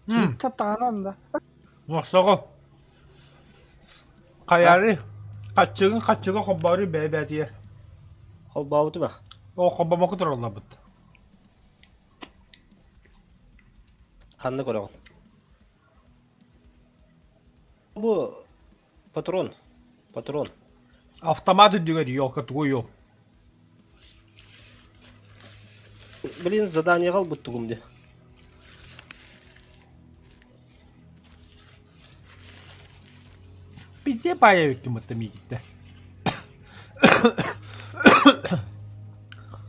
Кииккэ таанан да. Мохсоҕо. Хайаары, хаччыгын хаччыга холбоору бэйэ-бэйэтигэр. Холбообутум а? О, холбомокко туралларбыт. Ханна көрөҕүн? Бу патрон. Патрон. Автомат үрдүгэр елка тугуй ол? Блин, заданиеҕа ылбыттыгым дии. Пизде паайа эбиккин бытта миигиттэ.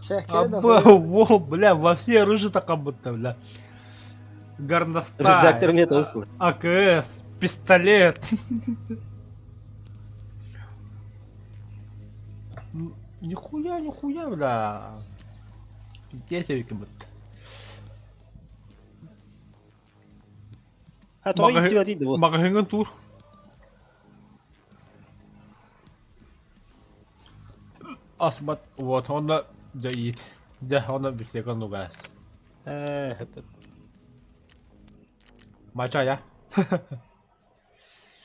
Во, бля, во все оружие как будто, бля. Горностай. Рюкзактар мне тоже АКС, пистолет. Нихуя, нихуя, бля. Пиздец эбиккин бытта. А тоҕо иттибэтий да бу? Маҕаһыыҥҥын туур. Асмат вот онно дьэ иит. Дьэ онно бисиэкэ нугаас. Ээ, Мачая.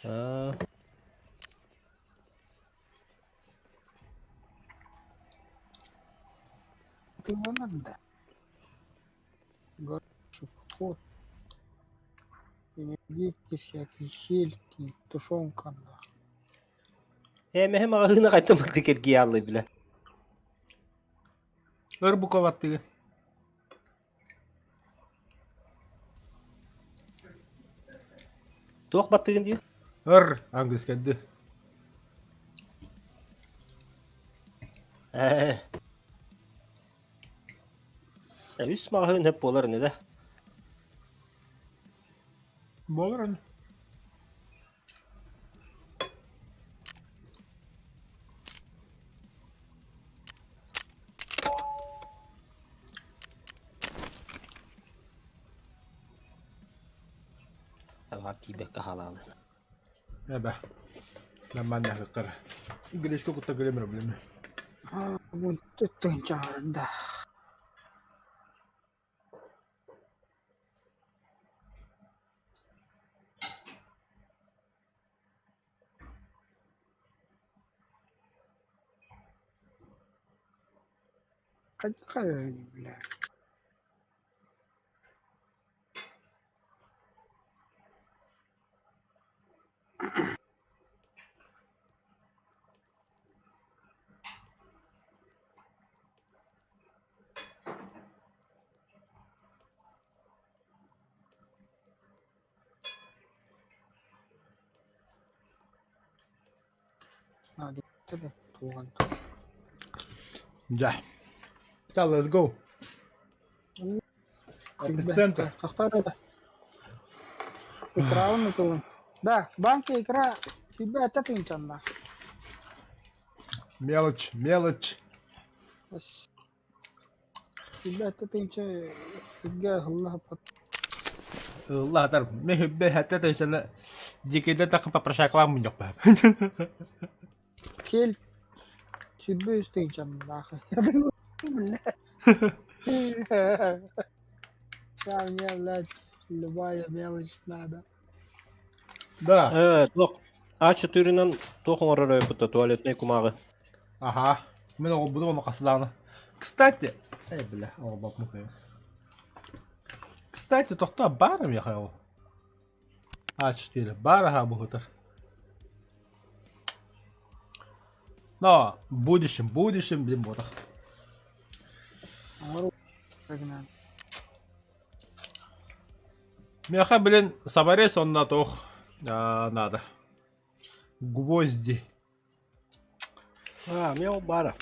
Аа. Тыыланар да. Горошек, ход. Энергетики всякие, сельдь, тушенка. нахуй. Ээ, мэһэ маҕаһыына хайтан бардык эргийэ билэ. Өр буковаттыгы. Туох баттыгын дии? Өр английскайды. Ээ. Үс маҕаһыын сөп буолар ини да. Буолар ини. Табаар тиийбэккэ хаалаалын. Эбэ. Нормально кыккара. Гречка кутта кэлэмэр билеме. Тыынчаарында. Хайдах бля. Дьэ. Ча, let's go. Эпицентр. Тохтор эрэ. Экран ытылын. Да, банка икра тебя это тынчанна. Мелочь, мелочь. Тебя это тынча тыгга хылла Ыллаатар, мехүббэ хәтта тайсана дикиде тақы попрошайкалаан мунньахпа. Сель Сүүрбэ үс тыһыынчаннаах. Бля. Ща мне, блядь, любая мелочь надо. Да. Э, туох А4-нан туох оҥорор өйбүтэ туалетнай кумааҕы. Аха. Мин оҕолбутум ону хасылаана. Кстати, эй, бля, оҕолбоппун кыайан. Кстати, тохтоо баар миэхэ ол. А4 баар аха буһутар. Но в будущем, в будущем, блин, буотах. Миэхэ, блин, саморез онно туох надо. Гвозди. А, мне баара.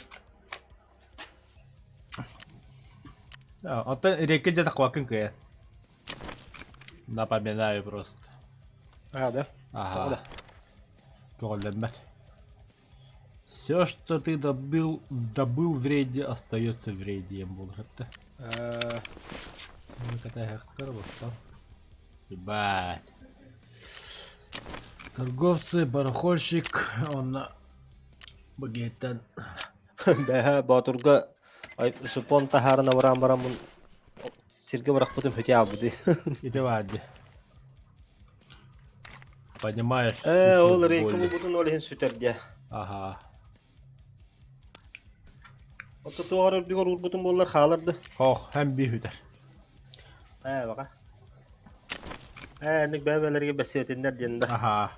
Оттон рекэ дьэ тахвакын кыайан. Напоминаю просто. А, да? Ага. Да. Көҕүллэммэт. Все, что ты добыл, добыл в рейде, остается в рейде, диэн буолар. Ебать. Торговцы, барахольщик, он багеттен. Бэһэ Боотурга супон таһааран абыраан бараммын сиргэ бырахпытым хөтэ аалбыты. Ити баар дии. Понимаешь? Ээ, ол рейка булбутун ол иһин сүтэр диэ. Ага. Отто туоҕар үрдүгэр уурбутум буоллар хаалар да. Ох, һэм биир сүтэр. Ээ, баҕа. Ээ, инник бэйэ-бэйэлэригэр бэссиэтиннэр диэн да. Ага.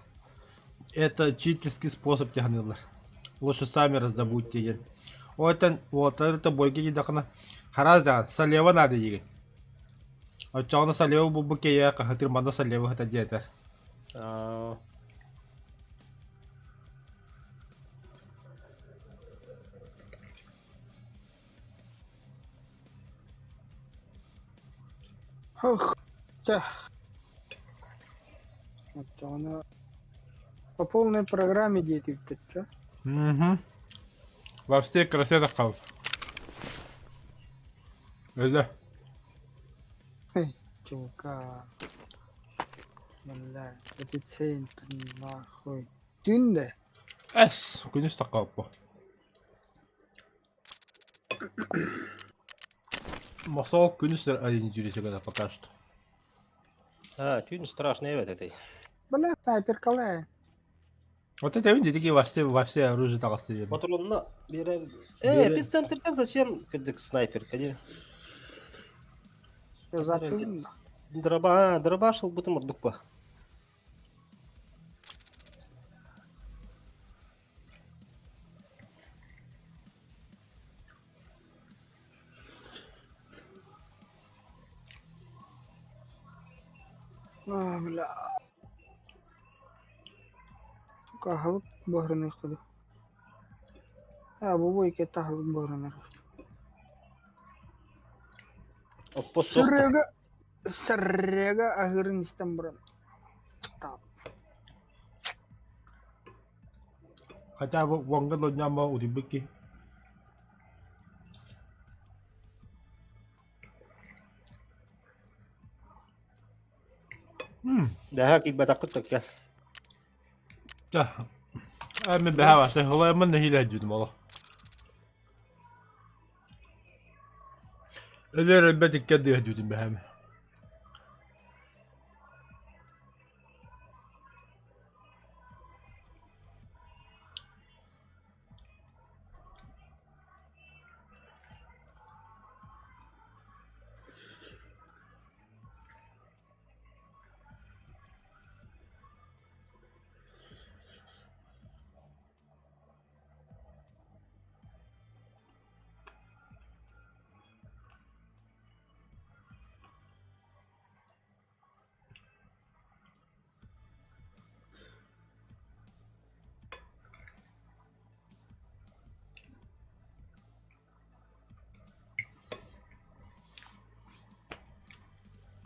Это читерский способ тяхнылар. Лучше сами раздобудьте диэн. Оттон уолаттары бойга диэтэххинэ хараас даҕаны слева надо диигин. Оччоҕуна слева булбут киһиэхэ хаһытыыр манна слева сытар диэтэр. Аа. Ох, чэ. Оччоҕуна по полной программе диэтибит чэ. Угу. Во всей красе таххабыт. Өлө. Чука. Бля, эпицентр нахуй. Түүн да? Эс, күнүс таххабыппа. Мосол күнүс ориентируйся пока что. А, түүн страшный эбит этэй. Бля, снайперкалая. Вот это видите, такие во все оружие таҕыстылар. Патронна биэрэ... Э, эпицентрга зачем кырдьык снайперка дии? Затын. Дроба, дробаш ылбытым ордук ба. А, бля. Сука, аһылык буһарыныахха дуу. А, бу икки аһылык буһарынар. Оппо суох. Сырыга, сырыга аһыырын истэн баран. Так. Хотя бы уоҥҥа донньомо утуйбут киһи. Бэһэ киирбэтэххит төккө. Ээ мин бэһэ барса һылайыммын нэһиилэ сылдьыбытым олох. Өлөр өлбөт икки ардыгар сылдьыбытым бэһэм.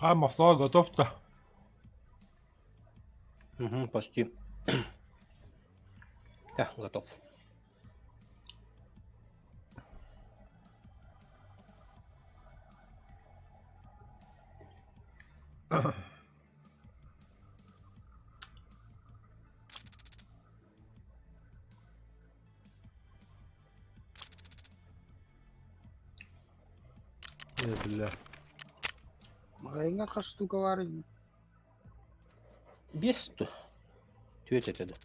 А, масло готов-то. Угу, почти. Так, готов. Э, бля. Маҕаһыыҥҥа хас штука баарый? Биэс дуо? Түөрт этэ дуо?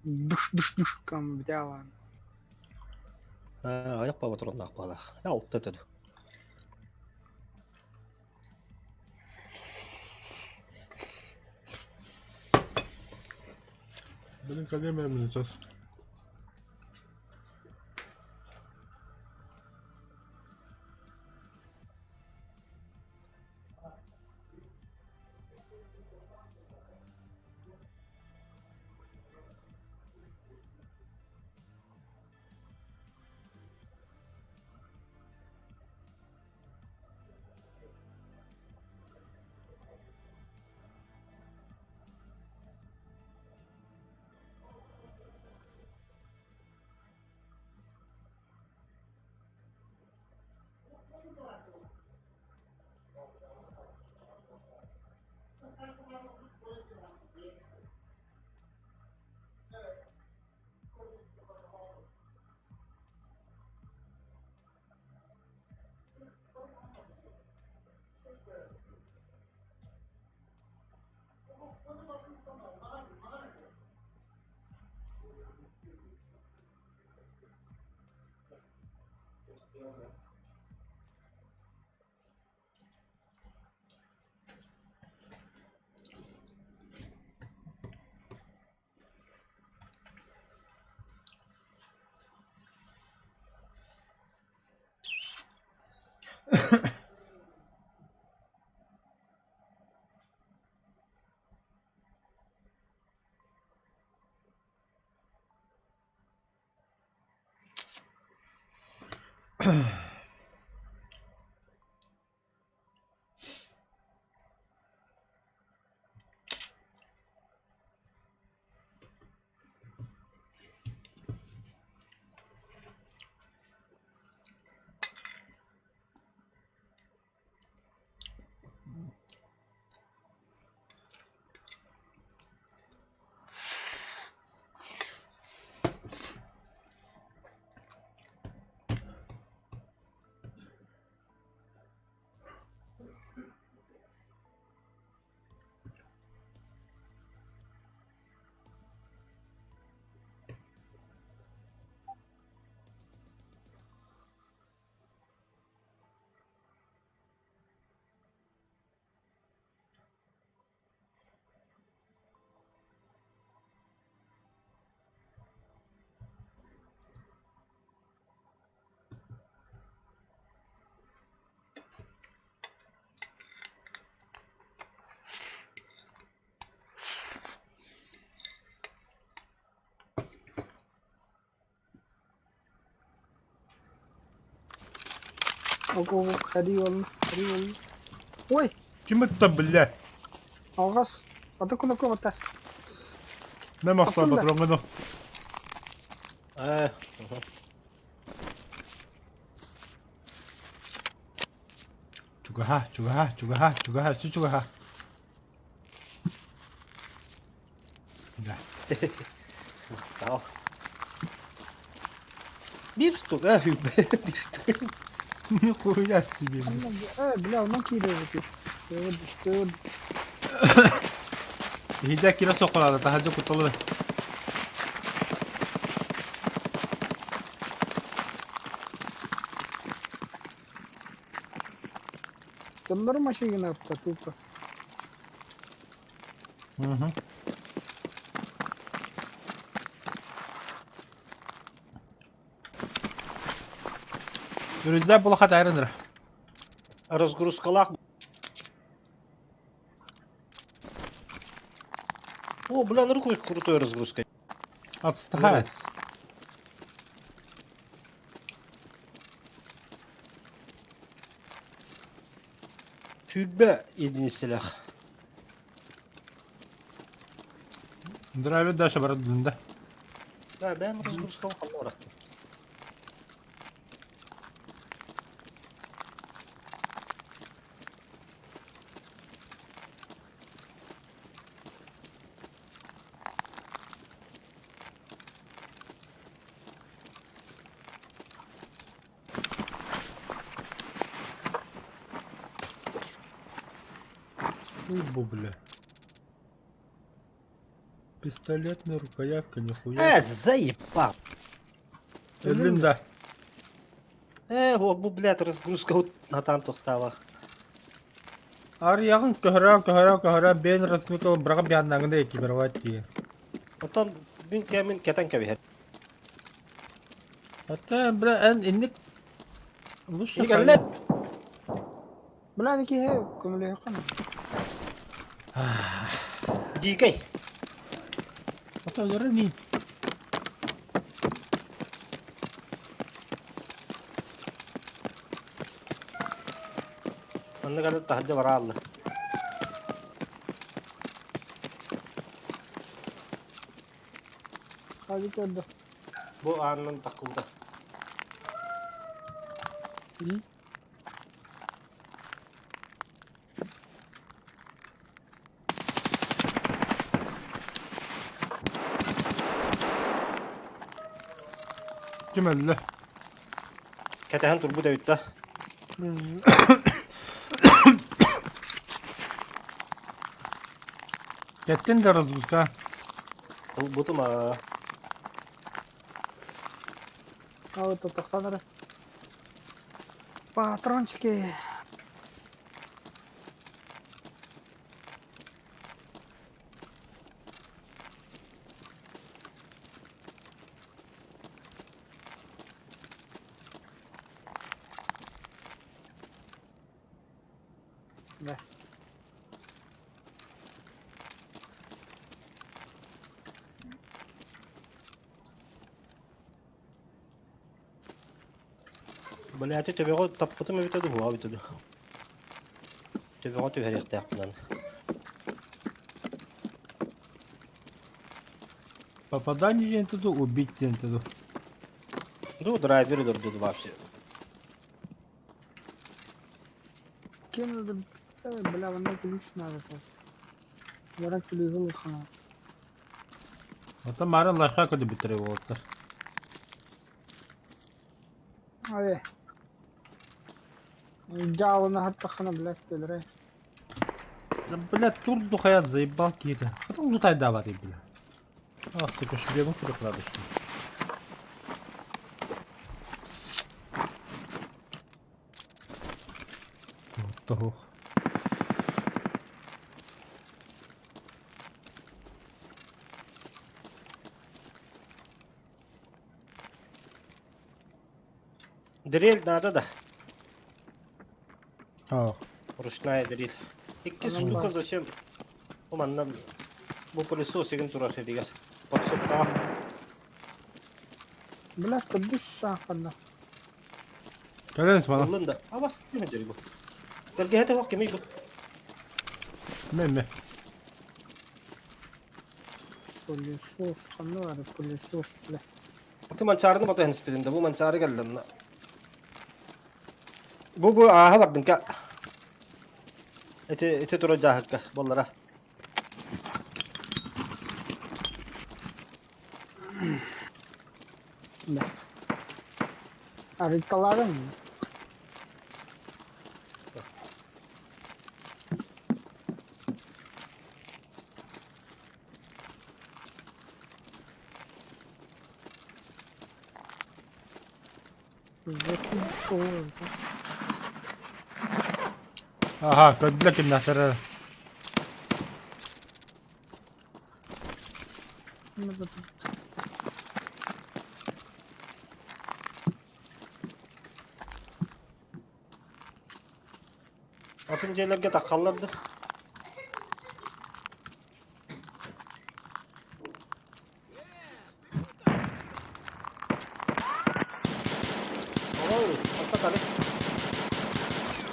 Душ-душ-душ кам взяла. Аҕыйах патроннаах баалаах. Алта этэ дуо? Блин, когда мне сейчас? Ого, харил, харил. Ой, Ким это, блядь? алҕас. Аты кунуку бата. Мэ махсаа Оттон да. патроҥҥа Э, угу. Чугаһа, чугаһа, чугаһа, чугаһа, өссө чугаһа. Да. Махтал. Биир штука, биир штука. Нихуя себе. Э, бля, онон киирэр эбит. Сөд, сөд. Иһирдьэ киирэ суох таһырдьа кутталы. Дьоннору машина апта тупо. Угу. Үрүзләп була хат айрыныр. Разгрузкалаах. О, бля, ну руку крутой разгрузкой. Отстать. Сүүрбэ единицэлээх. Драйвер дальше барадын да. Да, бэйэм разгрузкам ханна барахтым. Бу, бля. Пистолетная рукоятка, нихуя. Э, заебал. Өллүм да. Э, бу, блядь, разгрузка натан тохтаабах. Арыйаҕын көһөрөө көһөрөө көһөрөө бэйэн разгрузка быраҕа бианнаҥын да экипировать дии. Оттон мин кэмин кэтэн кэбиһэр. Hatta бля эн инник лучше Ини кэллэ. Бля, киһи көмөлөһөххө. Дикэй. Ата өлөрөр мин. Манна кэлэн таһырдьа бараалла. Хадьы көрдө. Бу аанынан такылда. Ким өллө? Кэтэһэн турбут эбит да. Кэттин да разгрузка. Ылбытым аа. А вот это ханара. Патрончики. Да. Блядь, төбөҕө таппытым эбитэ дуу, буһа эбитэ дуу. Төбөҕө түһэриэхтээхпин Попадание диэн туду, убить диэн туду. Ду драйвер өлөрдү вообще. Кем бля, вон ключ надо. Вара ключ хана. Оттон марын лайфхак көдүбүттэр буолуттар. Ай. Дьаалына хаттахана, блядь, өлөрө. Да, блядь, турду хаят заебал какие-то. Потом лутай давай, бля. Ах, сука, шлем сюда надо, что ли. Вот того. Дрель надо да. Ах. Ручная дрель. Икки Анан штука бар. зачем? Бу манна бу пылесос игин турар сиригэр. Подсобкаҕа. Блядь, кырдыс саахарда. Кэлэн смана. Ыллын да. Абас дьэ бу. Тэлгэһэтэ суох кимий бу? Мemme. Пылесос, ханна бар пылесос, бля. Аты манчаарыны батыһан испитим да бу манчаары кэллэ. Бу бу ааһа бардын ка. Ити ити турар дьааһыкка буоллара. Да. Арыйталаадым. Аха, көрдүлэр кимнээхтэр. Атын дьиэлэргэ таххаллар да.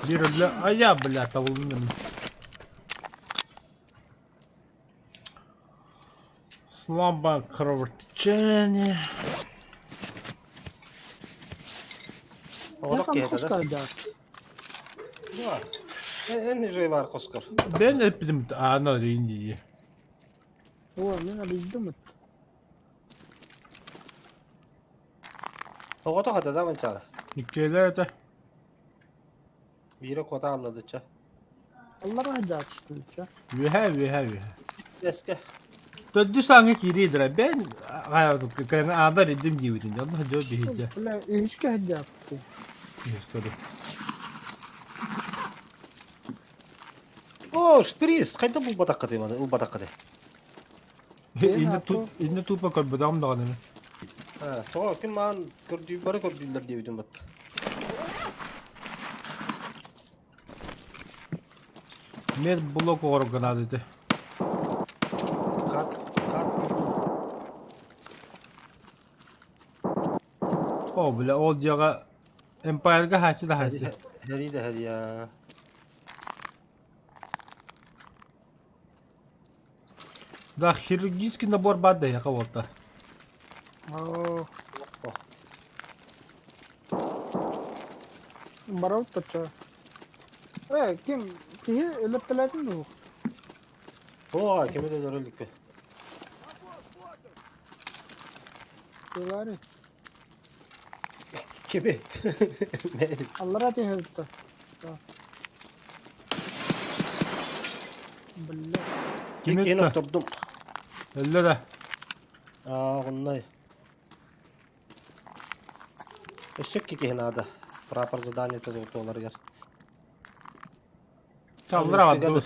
Биир өллө, айа, бля, табылынным. Слабое кровотечение. Оҕолох киһи да? Эн же бар хоскор. Бен эппитим аана рейн дии. О, мен арыйдым. Оҕото хата да манчаара. Иккиэлэр этэ. Биирэ куота алладыча. Аллара дьаачтыча. Үөһэ, үөһэ, үөһэ. Эске. Төрдүс ааҥҥа киирии дра. Бен аана рейдим диибитин. Онно дьо биһидде. Бля, үһүскэ дьаапты. Үһүскэ О, шприц, хайда булбатаххытый маны, ылбатаххытый. Инне ту инне тупо көрбөтөҕүм даҕаны. Тоҕо ким маан көрдүү бары көрдүүллэр диэбитим бат. Мед блок оҕорго наада этэ. Кат, кат О, бля, ол дьиэҕэ Эмпайрга хааччы да хааччы. Һэри да һэри Да, хирургический набор баар да эһиэхэ буолта. Оо. Барабыт тача. Э, ким киһи өлөртөлөөтүн дуу? О, кими да өлөрө иликпин. Тулари. Кими? Аллара түһүлтэ. Бля. Кими Кини ытта? охтордум. Өллө да. Аа, оннай. Өссө киһи наада. Прапор задание туоларыгар. Аллара бардыбыт.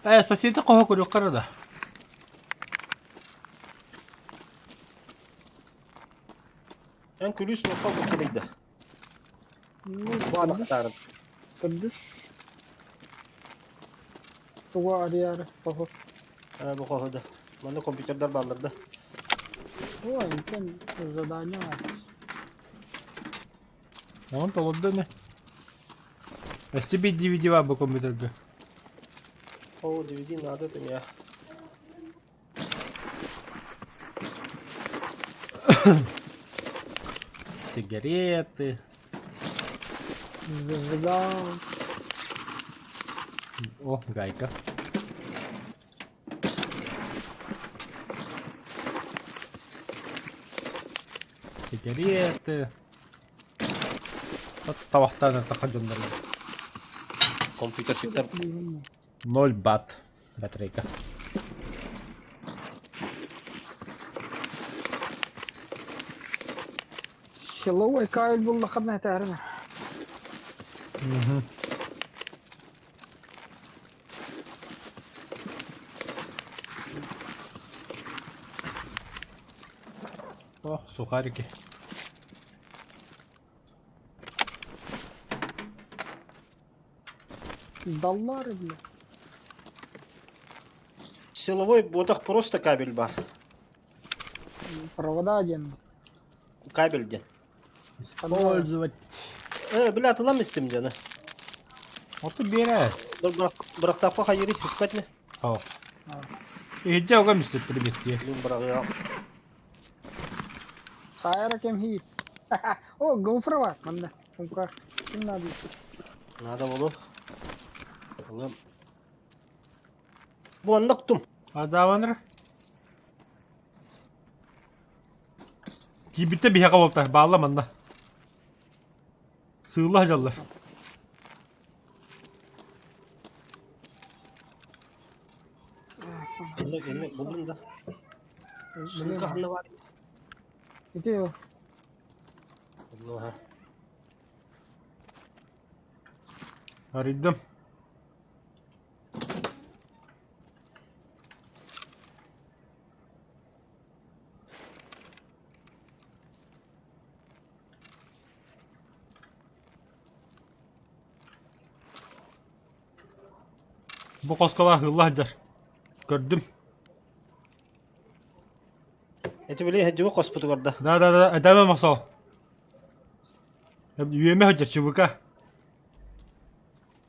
Э, соседи хоһо көрүөххэ да. Эн күлүүс суохха буккулуйда. Ну, Баалахтаарым. Төрдүс. Тугу арыйар хоһу. Ээ, бу хоһу да. Манна компьютердар бааллар да. Ой, эн задание бар. Онон толордо ини. Өссө биир DVD баар бу компьютерга. О, DVD надо ты меня. Сигареты. Зажигал. О, гайка. Сигареты. Табахтан таха дьоннор. Компьютерщиктар 0 бат батарейка. Силовой кабель буллахына этээрин. О, сухарики. Доллары, бля. Силовой ботах просто кабель бар. Провода один. Кабель диэн. Использовать. Э, бля, тылам истим диэн. Оту биэрээс. Бырахтаахпа хайыри түспэт ми? О. Иһирдьэ уга мистер бестиэ. Мин быраҕыаҕым. Сайра кем хит. О, GoPro бар, манна. Умка. Ким надо? Надо болу. Ылым. Бу оннук тум. Адааваныр. Киирбиттэ биһиэхэ буолта, баалла манна. Сыылла сылдьаллар. Инник инник буллум да. Сумка ханна бар. Ити о. Буллум ha. Арыйдым. Бу хоско ыһылла сылдьар. Көрдүм. Эти били хеджиби хоспутугар да. Да да да, эдаме махсал. Үөмэ сылдьар ЧВК.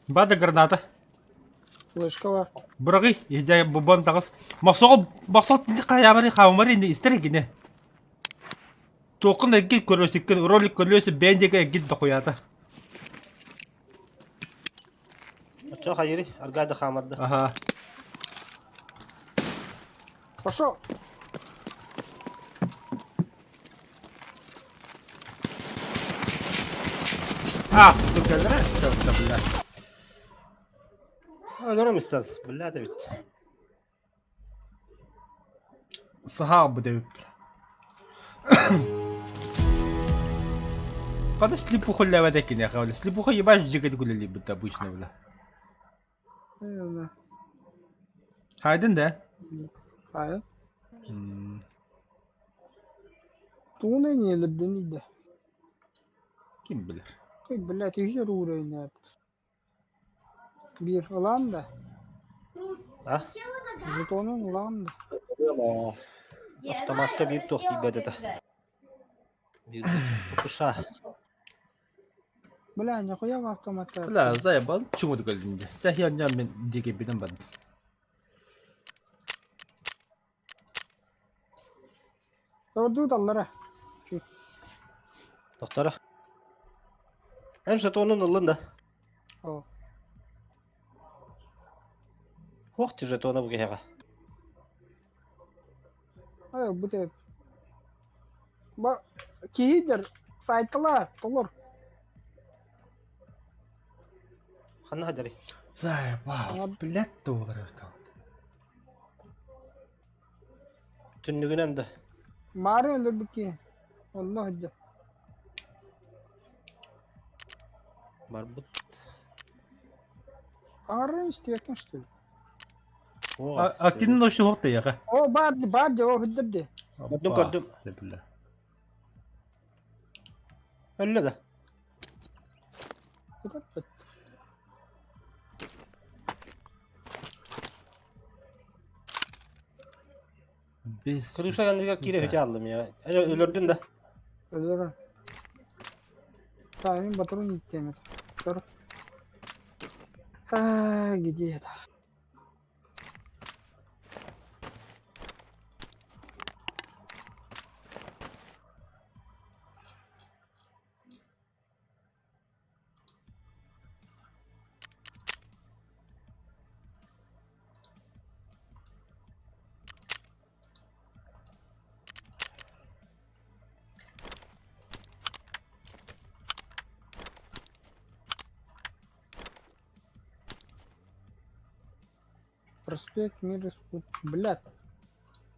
Бада граната. Флешка бар. Быраҕый, иһдьэ бобон таҕыс. Мохсоҕол, мохсоҕол хайаабары хаамар ини истэр гине. Туоххун эргит көрөөсүккүн, ролик көрөөсү бэйэн диэки эргит дохуйаата. Оччо хайырый, аргай да хаамарда. Аха. Пошел. А, сука, нравится, бля. Өлөрөм истэн, биллээт эбит. Саха бу эбит. Хата слепуха лэвэ киниэхэ бля. Слепуха ебать дьигэ күлэлиибит обычно бля. Хайдын да? Хайа. Тугун эниэлэрдэн иде. Ким билэр. Ой, блядь, үһү уровень Биир ылаан да? А? Жетонун ылаан да? Автоматка биир туох тиийбэт этэ. Биир ППШ. Бля, нихуя в автомата. Бля, заебал, чему ты говоришь? Я я не мен дике биден бан. Ордуу таллара. Доктора. Эн жетонун ыллын да? О. Ох ты жетона бу киһиэхэ. Ай, бу деп. Ба киһидер сайтала толор. Ханна хадары? Заебал, блядь, доллар это. Түннүгүнэн да. Маары өлөрбүт Онно сылдьар. Барбыт. Аҥарын истибэккин что ли? А кини ночью суох тэйэхэ. О, баар дии, баар дии, о, сылдьар дии. Көрдүм, көрдүм. Бля. Өллө да. Сытар Без Крыша анныгар киирэ өтө аллым я. Өлөрдүн да. Өлөрө. Таайым патрон ииттиэм этэ. Көр. А, где это? Проспект Мира Блядь.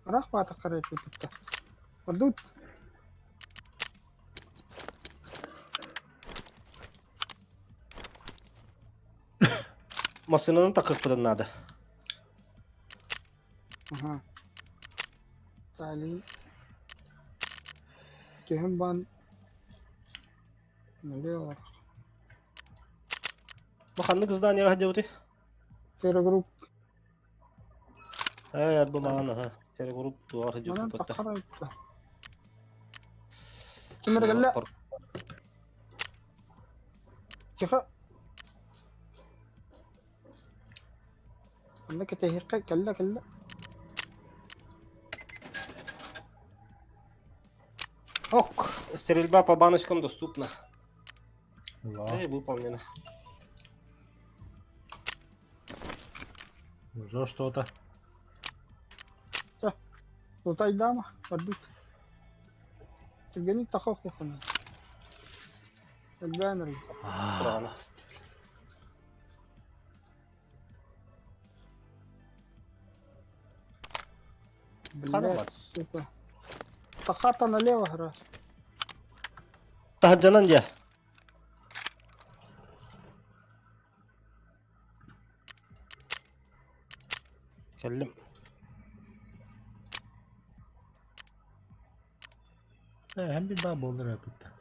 Рахмата қарай тут. Ордут. Массыынаны такыппытын наада. Ага. Талин. Түһэн бан. Налево. Бу ханнык зданиеҕа сылдьабытый? Террогрупп. Ээ, бу маҕан аха. Террогрупп туох Манан сылдьыбыппыт да. таххар Ким эрэ кэллэ? Тихо. Онно кэтэһиэххэ кэллэ кэллэ. Ок, стрельба по баночкам доступна. Ла. И выполнена. Уже что-то. Тутайдама, барбыт. Түргэнник тахах кухана. Элбээн эрэ. Правильно. Блядь, сука. Тахата налево раз. Таһырдьанан дьэ. Кэллим. Hem bir daha bollar yapıttı.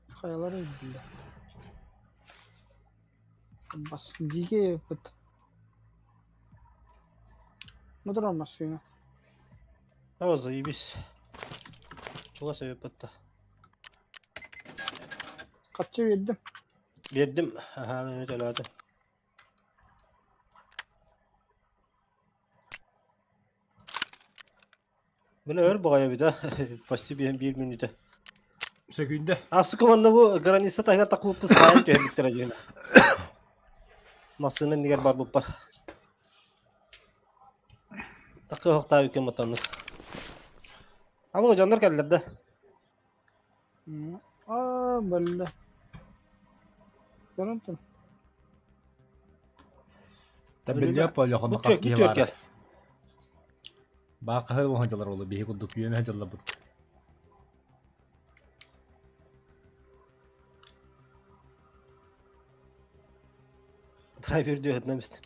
Хайалар бля. Бас дикие вот. Мудрон машина. О, заебись. Чугас өйөппөттө. Хаччы биэрдим. Биэрдим. Аһаа, мен төлөөтүм. Били өр баҕайы эбит а почти биир биир мүнүүтэ. Сөкүүндэ. Ассыка манна бу граница таһыгар такыппыт саайан түһэрбиттэрэ диэн. Массыына иннигэр барбыппар. Такы оһохтаабыт кем отоннук. Абы дьоннор кэллэр да. Аа, бэллэ. Көрөн тур. Табелле поле хас киһи баар. Баа хаһы оһон дьалар олу биһи курдук үөмэ дьаллабыт. Драйвер диэхэтинэ бистим.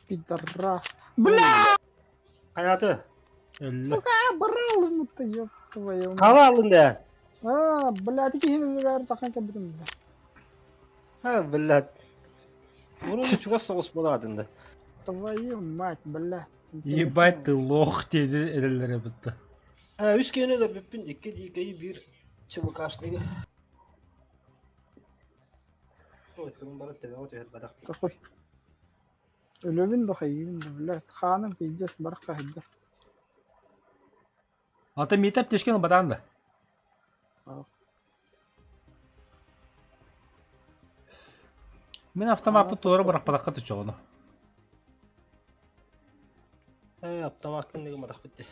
Пидорас. Бля! Хайаты? Өллө. Сука, брал ему-то, ёб твою мать. Хала алын да. А, блядь, киһини өлөрөөр тахан кэлбитим бля. Ха, блядь. Мурун чугас соҕус буолаатын да. Твою мать, бля. Ебать ты лох диэди эрэллэрэ бытта. Ха, үс киһини өлөрбүппүн, икки дикэйи биир ЧВКшныгы. Ой, бары төбөҕө түһэрбэтэх. Такой. Өлөбүн да хайыыбын да, блядь. Хааным пиздец барах хаһыйда. Ата миитап тишкен батаан да. Мин автомаппыт туора бырахпатахха түчөҕүнэ. Э, автомаккын диги матахпыт дии.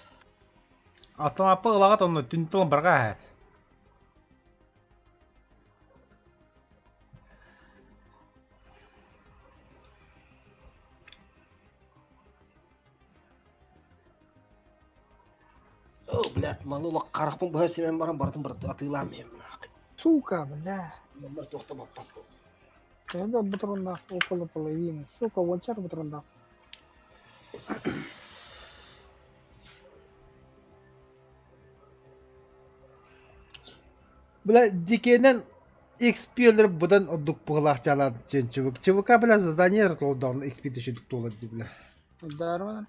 Автомаппы ылаҕат онно түн тылын барга аһаат. О, блядь, маны улах харахпын быһа симэн баран барытын барыт атыылаан иһим нахуй. Сука, бля. Номер туохта баппат бу. Төһө бутуруннаах около половины. Сука, уончар бутуруннаах. Бля, дикенен XP өлөр быдан ордук быһылаах дьаалаан диэн ЧВК. ЧВК, бля, задание толдоҕун XP түшүдүк туолар дии, бля. Ударман.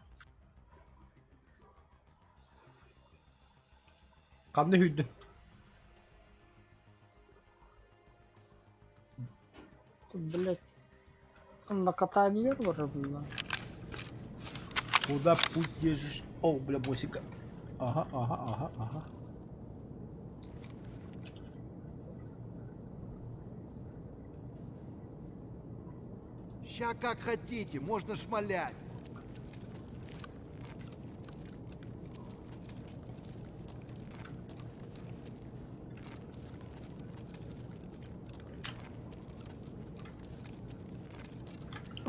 Ханна сүүрдүн? Блядь. На катание барар буолла. Куда путь держишь? О, бля, босика. Ага, ага, ага, ага. Ща как хотите, можно шмалять.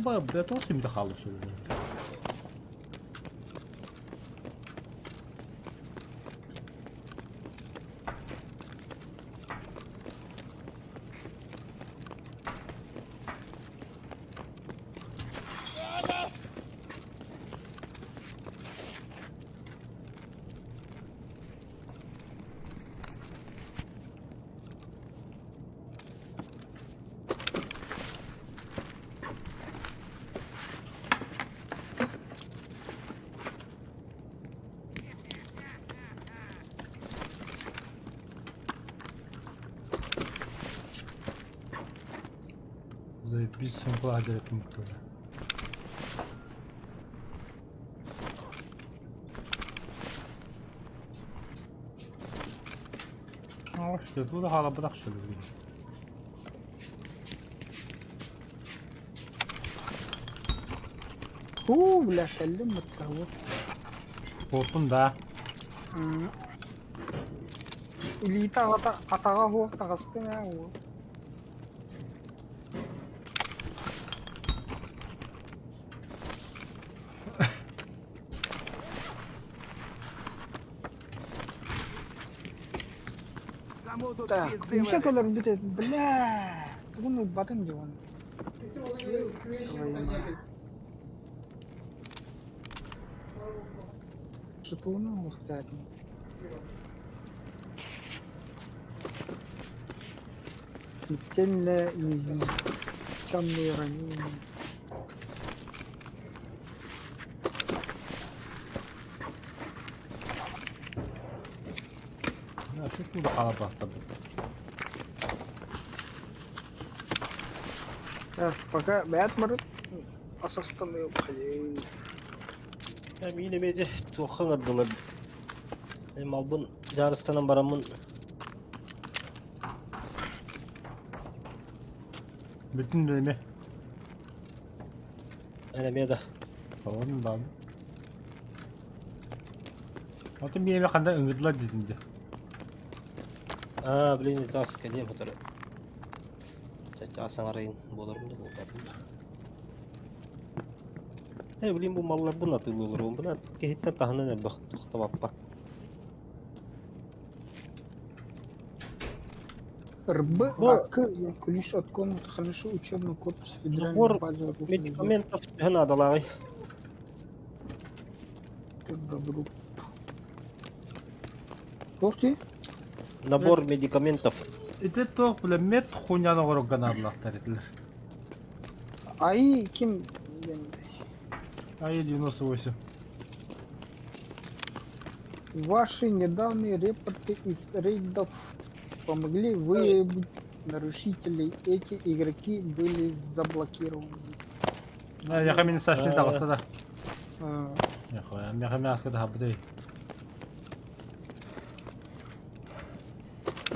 Ба, бля, тоҕо сүмүтэ хаалла сөбүлээн. Заебись, он лагерь пунктура. Что тут хаалбатах сөбүлүүр. Һуу, бля, кэллим баттаһы. Куоттум да. Илиитэ аҕата атаҕа суох таҕыстыҥ ээ уол. Кому тут Так, пизды Миша выдали? кэлэрбит эт, бля, тугун ылбатым дии уонна. Твою мать. Шатуна уохтаатым. Смертельное неизлеченные ранения. Пока бэйэт барыт асастаныы хайыы. Миин эмиэ туохха ыҥырдылар? Малбын дьаарыстанан бараммын Бүтүн да эмэ. Эн эмиэ да. Оҕонун даҕаны. Атын биэмэ ханна ыҥырдылар дедин де. Аа, блин, итас кэлиэм сотору. Чачаа саҥарайын буоларым да буолбатым да. Э, блин, бу малларбын атыылыыларым. Бына киһиттэн таһынан элбэх тохтобаппат. РБ Бу АК ключ от комнаты хорошо учебный корпус федеральной набор базы медикаментов төһө наадалааҕый? Добру. Туох дии? Набор медикаментов. Ити туох бile мед хуйняны оҥорорго наадалаахтар этилэр. Ай ким диэн Ай 98. Ваши недавние репорты из рейдов помогли выявить нарушителей. Эти игроки были заблокированы. Яха мин Сашни таҕыста да. А, Яха мин аска таһабытай.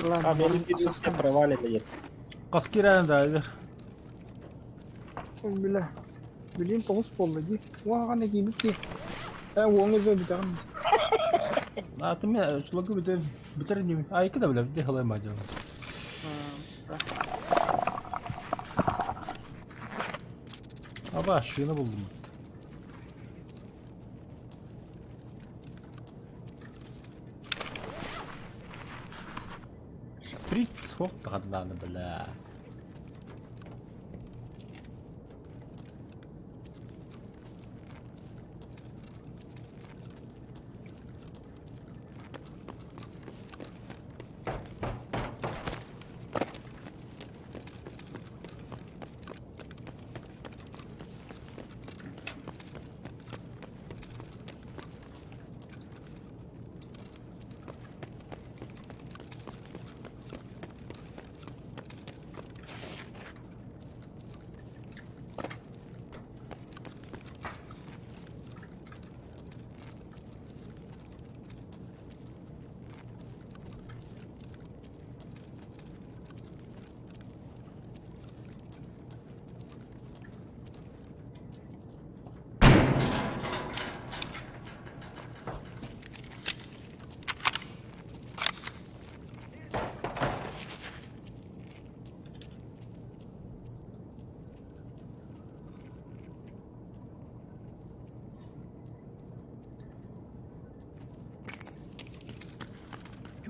Ладно, А, менин бизнеске провалено Хос киирэн да өлөр. Бля. Билин тоҕус буолла дии. Уһаҕана киирбит дии. Ээ уоҥа дьэ бүтэҕин. Аты мен чулака бүтэр бүтэр инибин. Айка да билэр дии халай мадьон. Аба шина булдум. Шприц хоп даҕаны бля.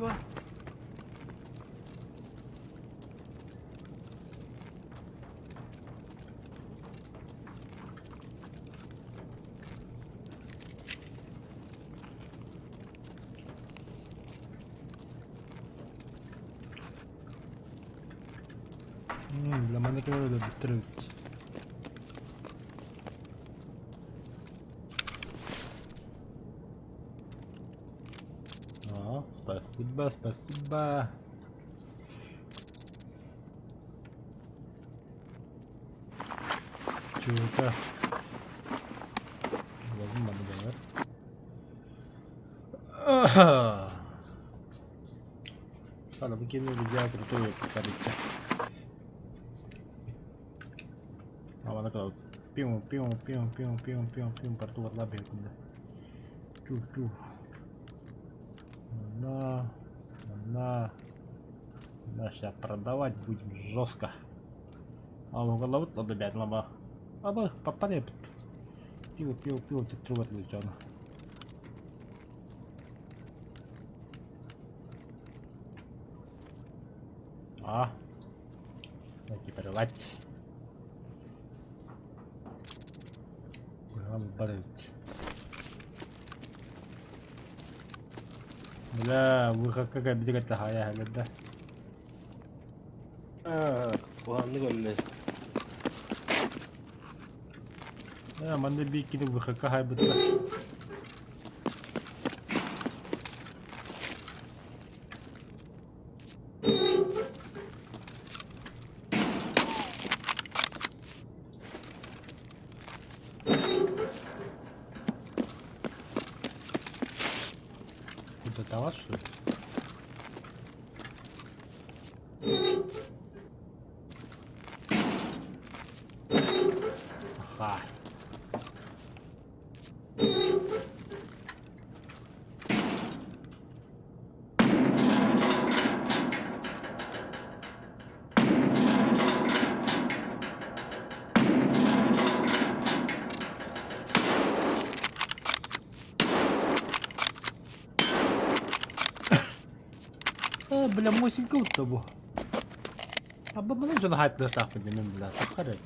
Чё? Бля, манна кэлэр да бүттэр эбит. А, спасибо, спасибо. Чего-то. Возьму надо говорить. Ладно, выкину видео крутую повториться. А вона вот пиу пиу пиу пиу пиу пиу пиу порту вот лабе Чух чух. На, на, на, сейчас продавать будем жестко. А уголовод надо бять лаба. А бы попадет. Пиво, пиво, пиво, ты трубат лучано. А, экипировать. Бля, выход какая бегать-то да? Аа, куһаҕаннык өллө. Ээ, манна биир кини ВХК хаайбыттар. Куда давать, что ли? Аха. Э, бля, мосинка утта бу. Аба маны дьоно хайтлыахтаахпын дэмин бля, сахар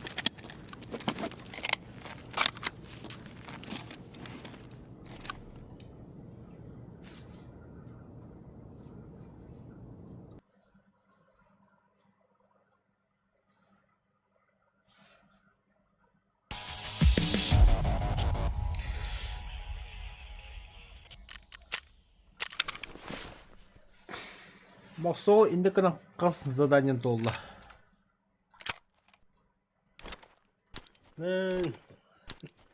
Мохсоҕо инде гынан хас заданиен туолла?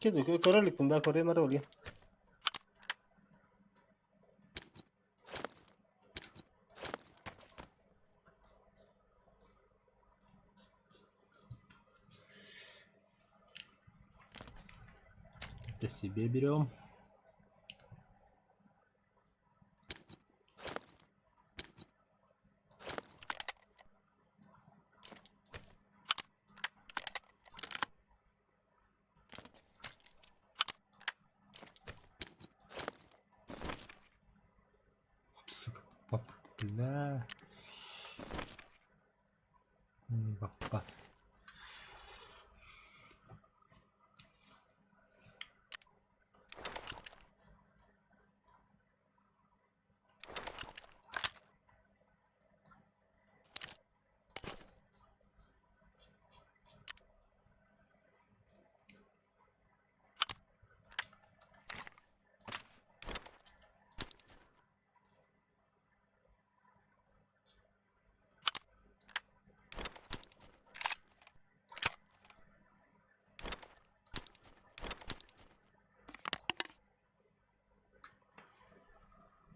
Көрө иликпин да көрүөм эрэ билигин. Это себе берем. Сука, пап, бля. Баппат.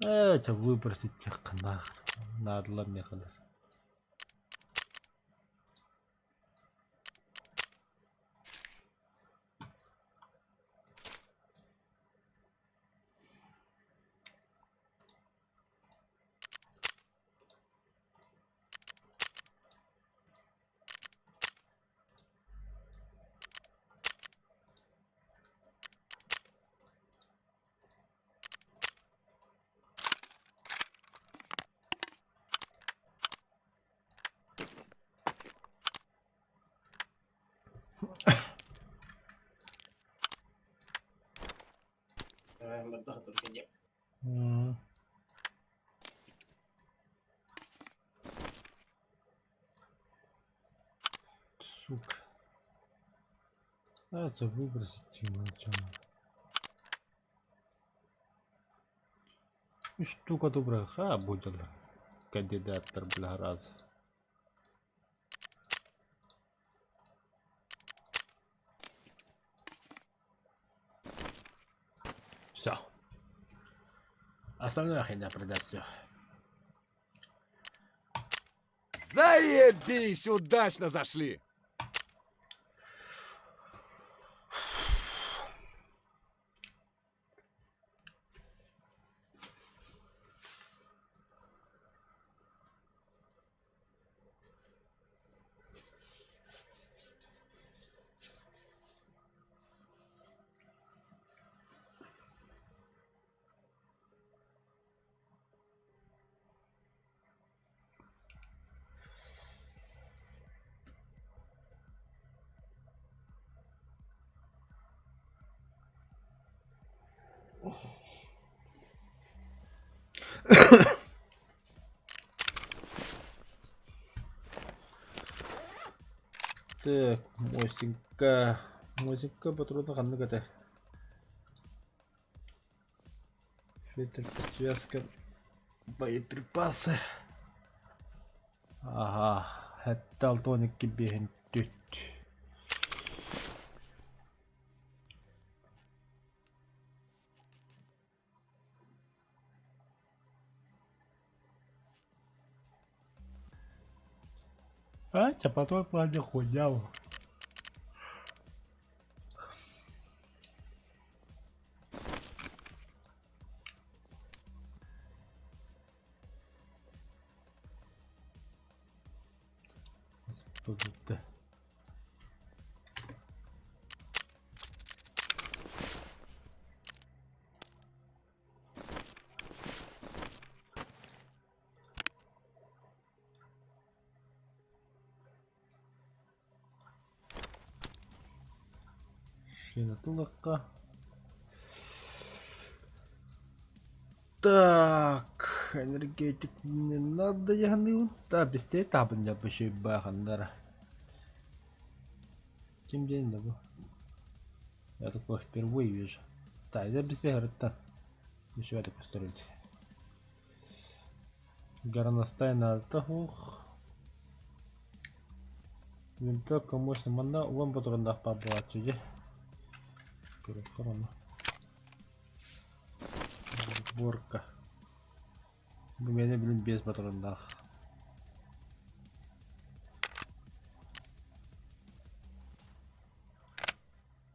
Ээ, чэ выбросить нахрен. Наадалар миэхэлэр. Сука. Это выбросить Штука добрая, ха, будет кандидаттар, бля, раз. Все. Остальное херня продать все. Заебись, удачно зашли! Так, Мосинка. Мосинка патрона ханнык этэ? Фильтр, подсвязка, боеприпасы. Ага, это алтоникки биэһин түт. А, потом плане хуйня. Господи. Шинатулакка. Так, энергетик не надо яһаныыбын. Да, бисте табын дьаппышый бааханнара. Ким диэн да бу? Я такого впервые вижу. Да, это бисте Еще это построить. Горностай надо. Ух. Винтовка мощная. Манна уон патроннаах баар буолааччы дьэ. Көрүөххэ ону. Сборка. Бу миэнэ билин биэс патроннаах.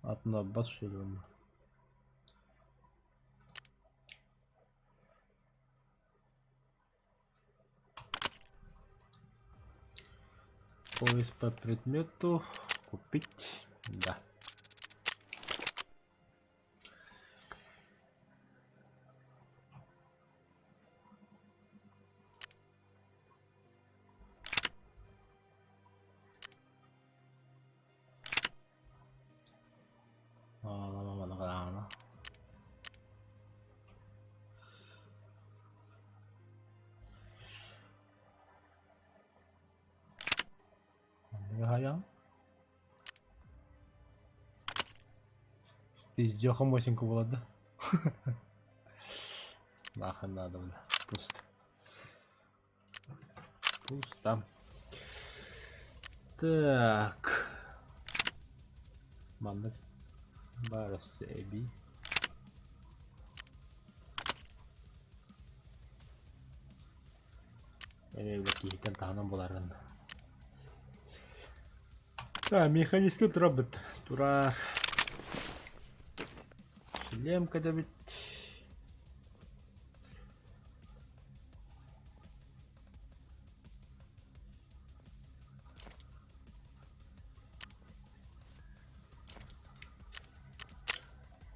Атын бас что ли онно. Поиск по предмету. Купить. Да. Пиздёха мосинку была, да? Нахрен надо, бля. Пусто. Пусто. Так. Маннык баар өссө эбии. Эмиэ киһиттэн таһынан буларгын. А, механический турабыт. Турар. Шлем кэтэбит.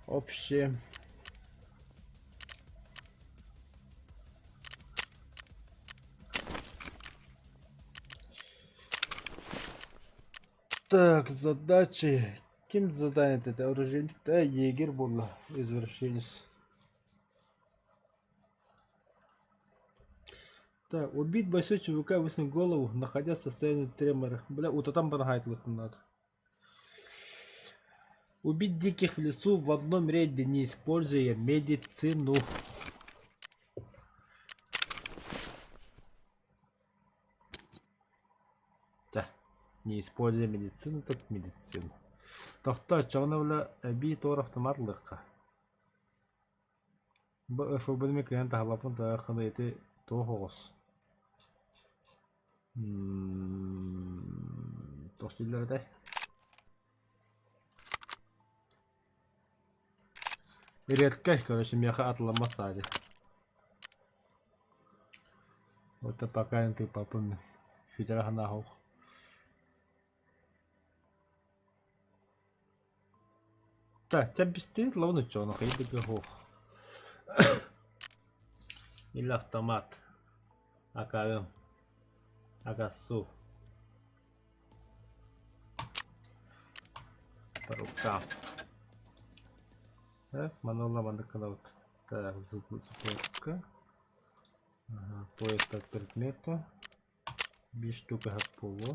Общее. Так, задачи. Ким задание это? Оружейник, да, егерь буолла, извращенец. Так, убить бойцу ЧВК высунув голову, находясь в состоянии тремора. Бля, утатан барахайтлык надо. Убить диких в лесу в одном рейде, не используя медицину. Да, не используя медицину, так медицину. Тохтоо, оччоҕуна бля эбии туор автомат ылыахха. Бу ФБ-ны кыайан таһалаппын таһаххына ити туох оҕус. Туох дииллэр этэй? Редкай, короче, миэхэ атыламмат саа дии. Вот пока ты папа фидера ханаах. Так, чэббистиит лабын оччоҕуна хайдыга суох. Или автомат. АКМ. АКСУ. По рукам. Так, маныла маннык гынабыт. Так, сборка. Ага, поиск по предмету. Биир штука буолуо.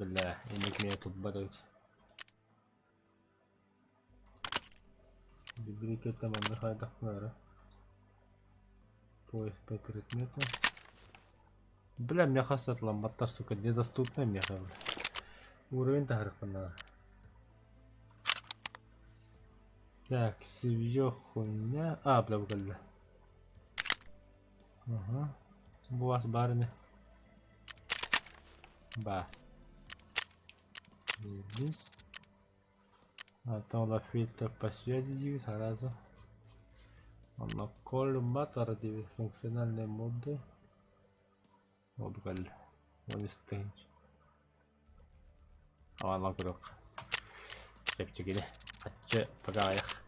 Бля, инник меня тут барыть. Библиотека манна хайдах баара. Поиск по предмету. Бля, меха сатламматтар, сука, недоступная меха. Уровень таһарыхпын. Так, севьё хуйня. А, бля, бу. Ага. Бу вас барыны. Ба. Здесь. Оттон фильтр по связи диибит сразу. Онно коллиматор диибит функциональные моды. Ол кэллэ. Он Аҕалан көрүөх. Чэпчэкини. Хаччы пока аҕыйах.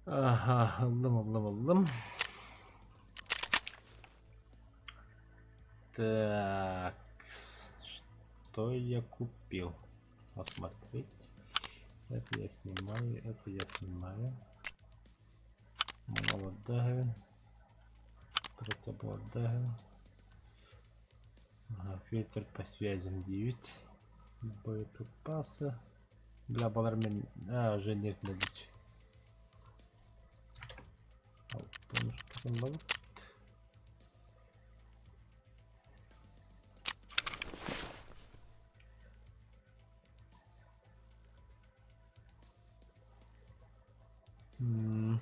Аха, ыллым, ыллым, ыллым. Так, что я купил? Посмотреть. Это я снимаю, это я снимаю. Молодая. Просто. Ага, фильтр по связям 9. Боеприпасы. Бля, балармен. А, уже нет наличия. Что там было? М.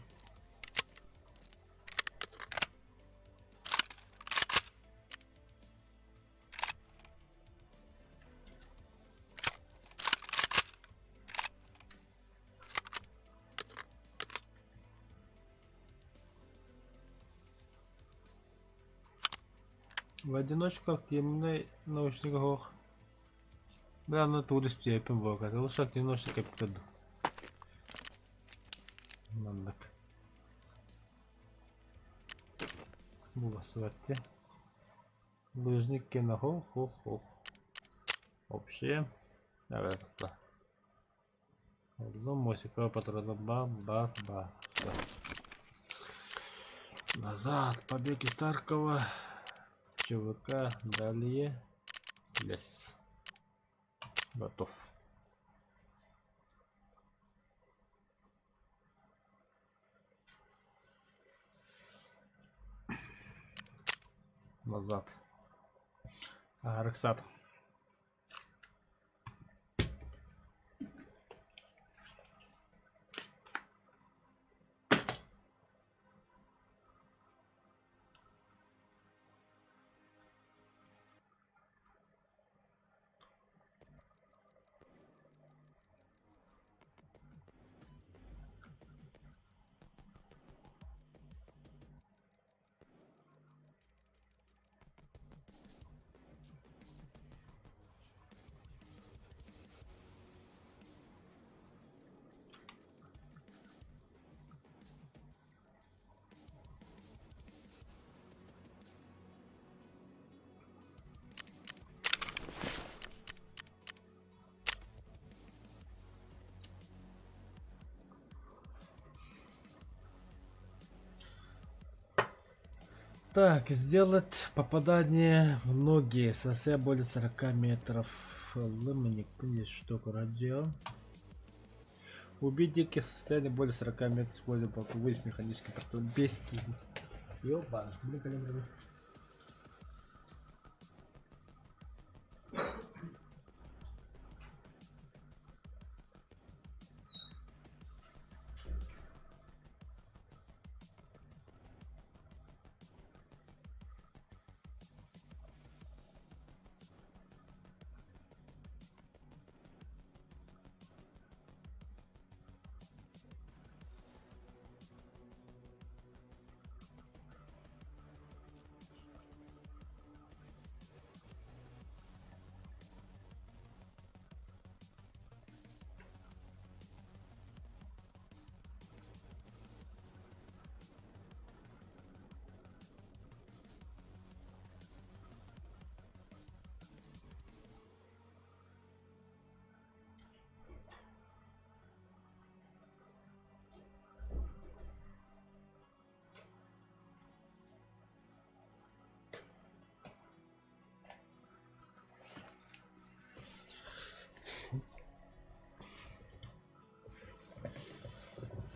В одиночку активный наушник ох. Да, на туре степень бога. Лучше активный наушник капитан. Маннык. Була сварте. Лыжник кино хо хо. Вообще. Давай так. Одну мосика патрона ба ба ба. Назад. Побег из Таркова. ЧВК. Далее. Лес. Готов. Назад. Рексат. Так, сделать попадание в ноги с более 40 метров. Лымник, штуку радио. Убить диких в состоянии более 40 метров, используя боковой с механическим процессом без киви. Ёба, блин, блин, блин.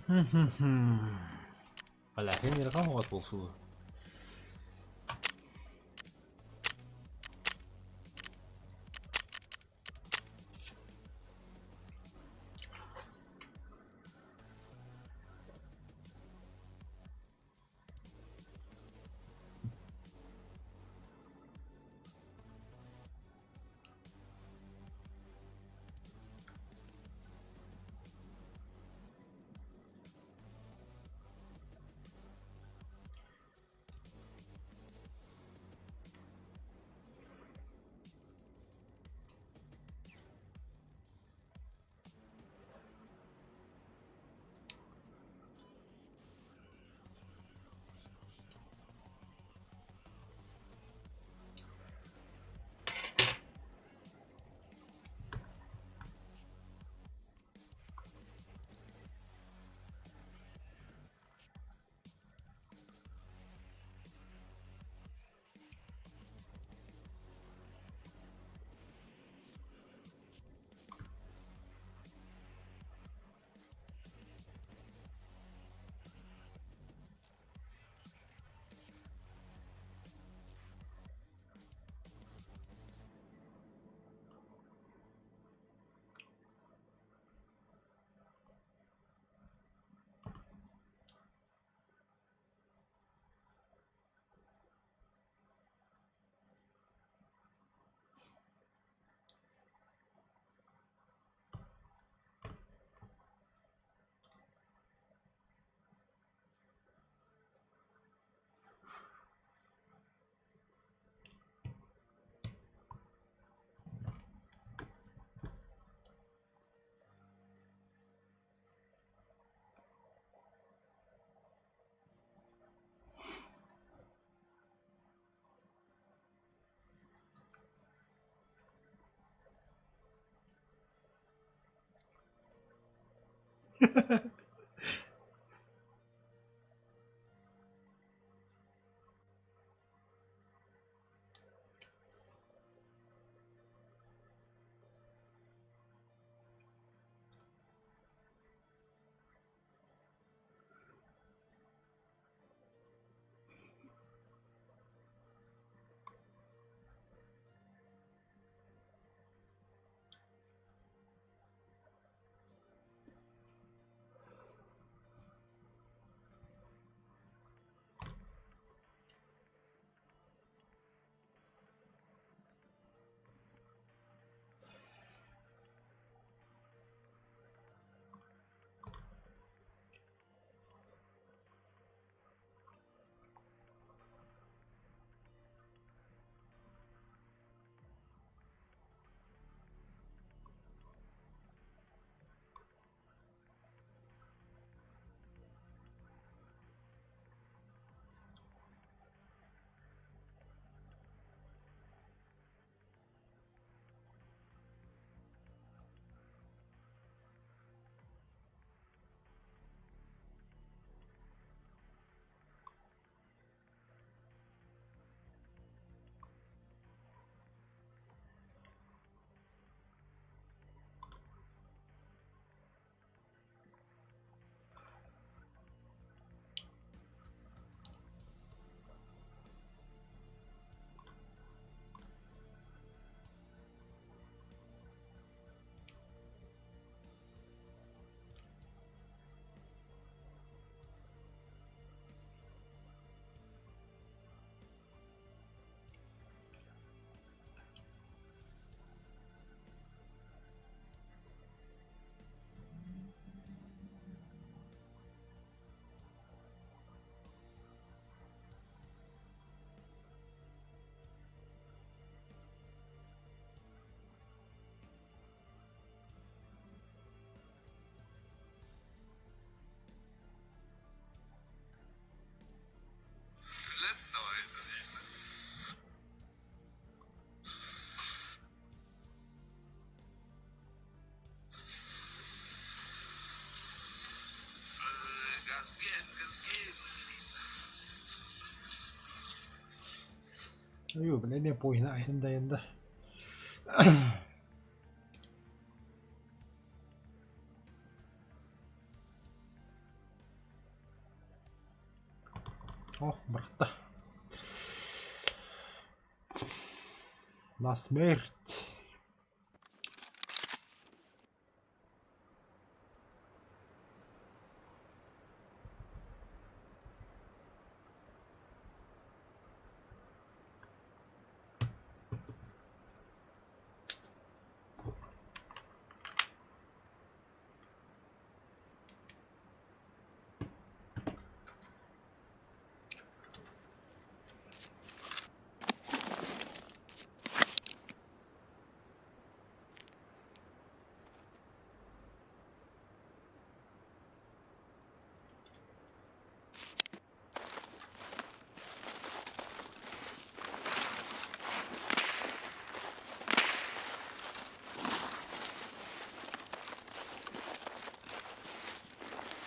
Бля, хин ыарахан оҕот буолсу. Юу, бля, эмиэ поеһынан айан да айан да. О, бырахта. На смерть!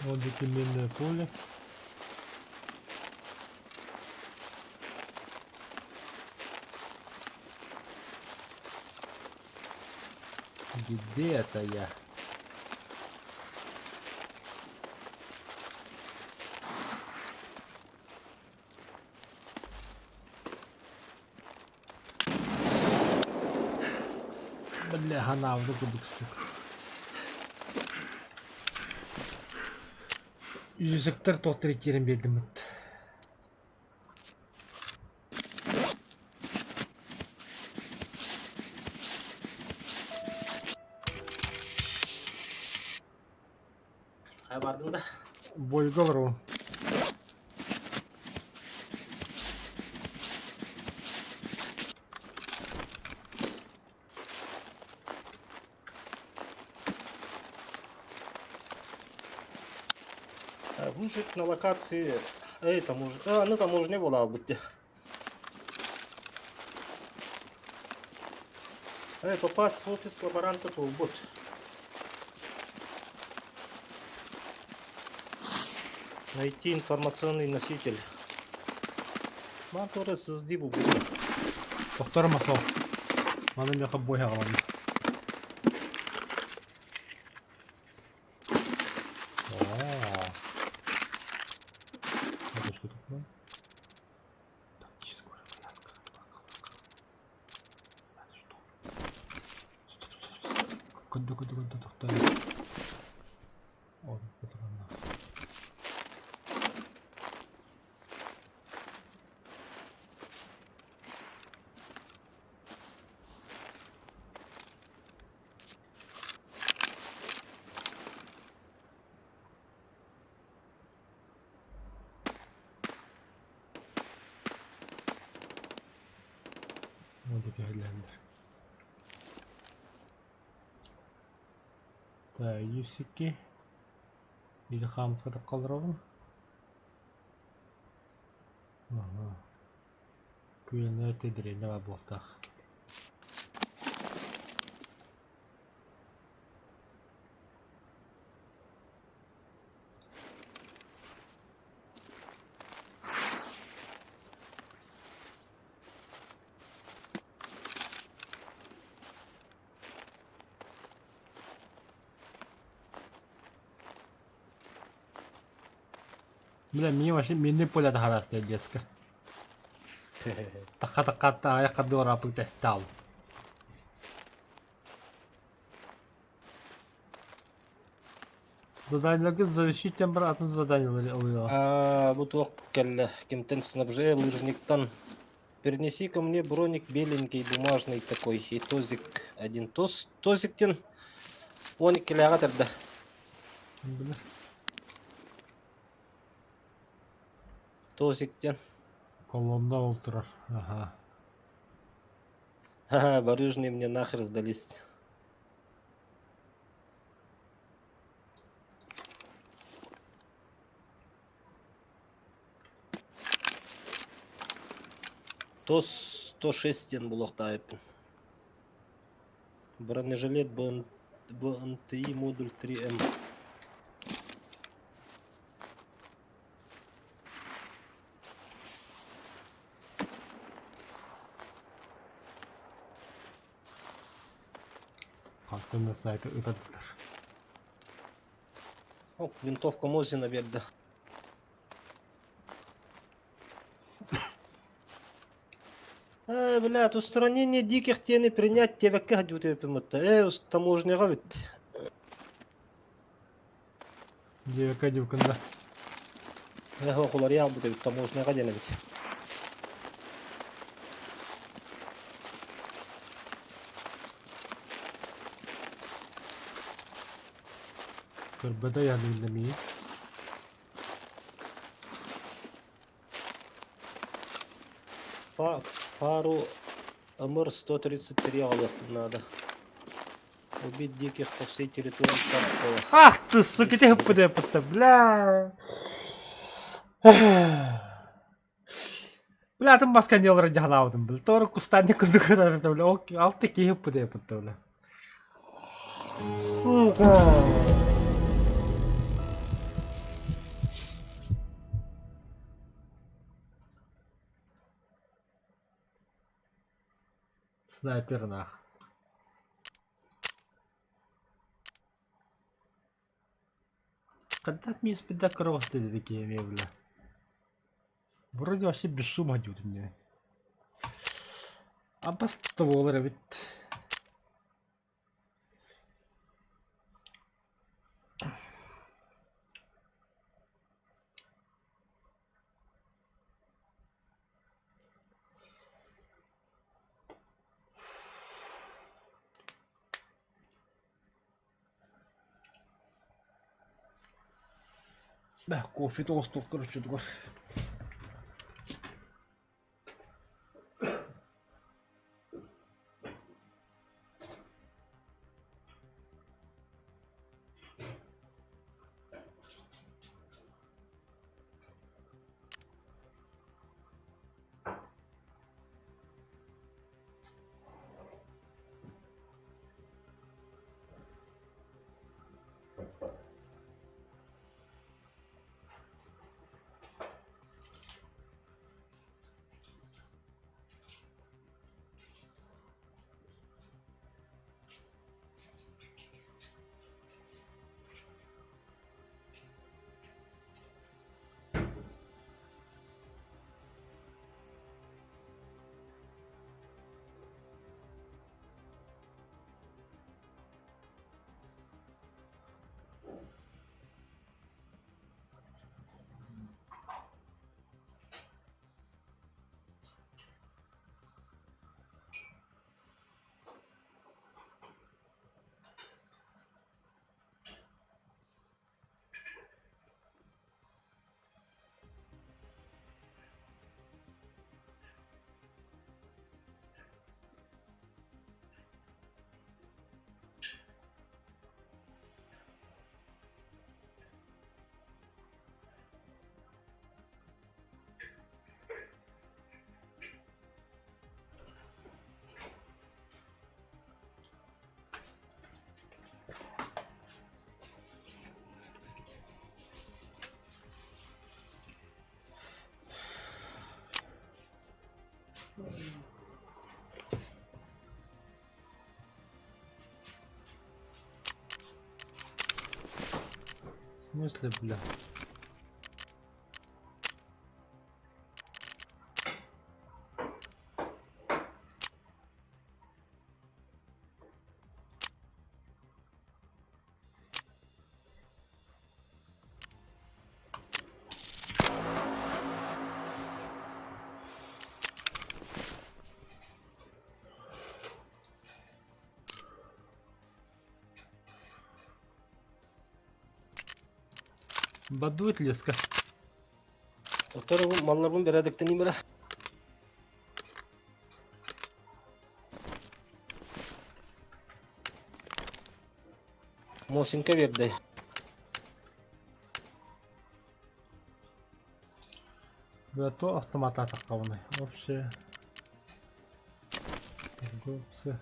Вот диэки минное поле. Где это я? Бля, ханаабыта курдук сука. Үсүктэр туохтар киирэн биэрдим ыт. Хайа бардың да? Бойга олоробун. Выжить на локации... Эй, там уже... А, ну там уже не было, быть. Эй, попасть в офис лаборанта Толбот. Найти информационный носитель. Мотор SSD бу Тохтор масол. Маны миэхэ бой аҕалан. О. Это что такое? Тактическая рогатка. Это что? Стоп, стоп, стоп. Куда, куда, куда, куда? О, патронов. Вот эпиһэллэһэллэр. Так, 102 или хаамыска таххалларобун. Аһа. Күөнэ тэдириэнэ баар буолтаах. Бля, мне вообще мины поля таһараастыыр детска. Такка такка аҕыйах хардыы тэстаал. Заданиеларгын завершить бар атын заданиелары ылыаҕа. А, бу туох кэллэ кимтэн снабжение лыжниктан. Перенеси ко мне броник беленький бумажный такой и тозик один тоз тозиктен он иккилээҕэ тарда. Бля. Тозиктен. Колонна ол турар. Аха. Ха-ха, барыжные мне нахер сдались. ТОС 106 диэн булуохтаабыппын. Бронежилет БН... БНТИ модуль 3М. Хантан снайпер ытардылар. О, винтовка Мозина биэрдэ. Блядь, устранение диких тени принять диэбэккэ сылдьыбыт эбиппин таможняҕа эбит. Диэбэккэ дьыбыкында. Уларыйа хаалбыт эбит, таможняҕа диэн эбит. Көрбөтө яһылында мии. Пару МР-133 аҕалыахпын наада. Убить диких по всей территории Таркова. Ах ты, сука, ты хыппыта, бля. Бля, атын баска не олорон дьаһалаабытым, бля. Тору кустаанньык курдук гынарыта, бля. Ол алта киһи хыппыта бля. Сука. Снайпер нах. Когда мне из-под такие, бля? Вроде вообще без шума идет мне. А бастолар ведь. Бeh, кофе тоҕустуох короче тугар. В смысле, бля? Бадует леска. Доктор, малларбын бэрээдэктэнии бара. Мосинка биэрдэ. Зато автомат атакованный. Вообще. Торговцы.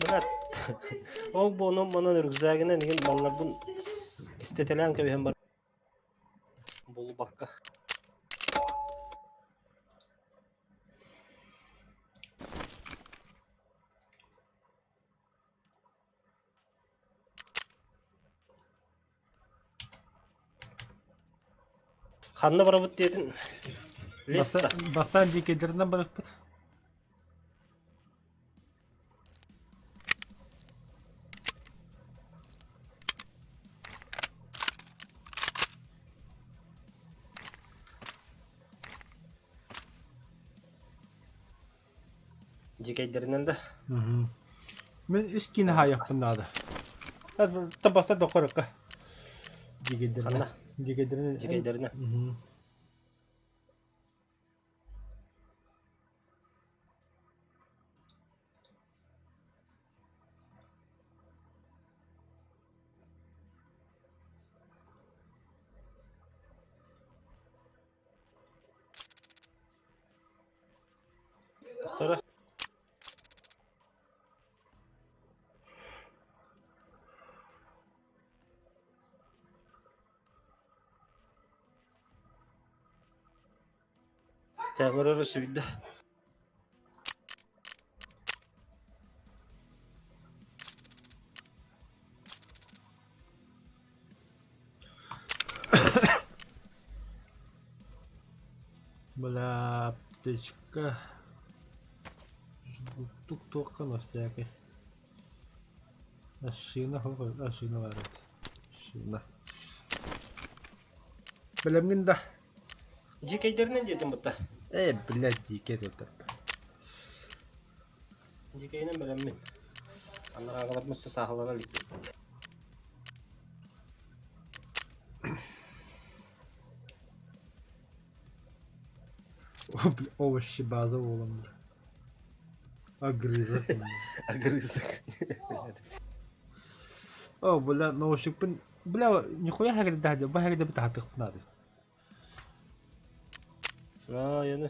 Блядь, ол бу онон манан рюкзагынан игин малларбын кистэтэлээн кэбиһэн бар булбакка. Ханна барабыт диэтин? Леста. Бастаан дикэйдэринэн барыппыт. Дьикэйдэринэн да. Мин үс киинэ хаайыахпын наада. Табаста дохорукка. Дьикэйдэринэн. Дьикэйдэринэн. Дьикэйдэринэн. Тохтора. Тэҥэр сүүйдэ. Бля, аптечка. Жгутук туохха на всякий. Машина, машина бар эбит. Машина. Бэлэмҥин да? Дьиикэйдэринэн диэтим бытта. Э, блядь, дикэй это. Дьиикэйинэн бэлэммин. Анараагалар мөссө саахаллана илик. Овощи база буолан Огрызок. Огрызок. О, бля, наушникпын бля, нихуя хагырда бу хагырда бытаатыхпын аады. Аа, яны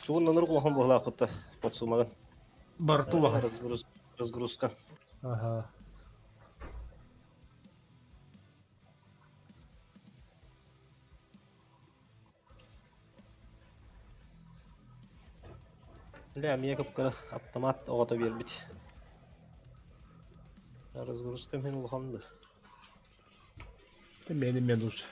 тугун наныр улахан буолаахпытта подсумагын. Барту улахан. Разгруз, разгрузка. Ага. Бля, эмиэ кып-кыра аптамаат оҕото биэрбит. Разгрузка мин улахан да. Мени мен уж.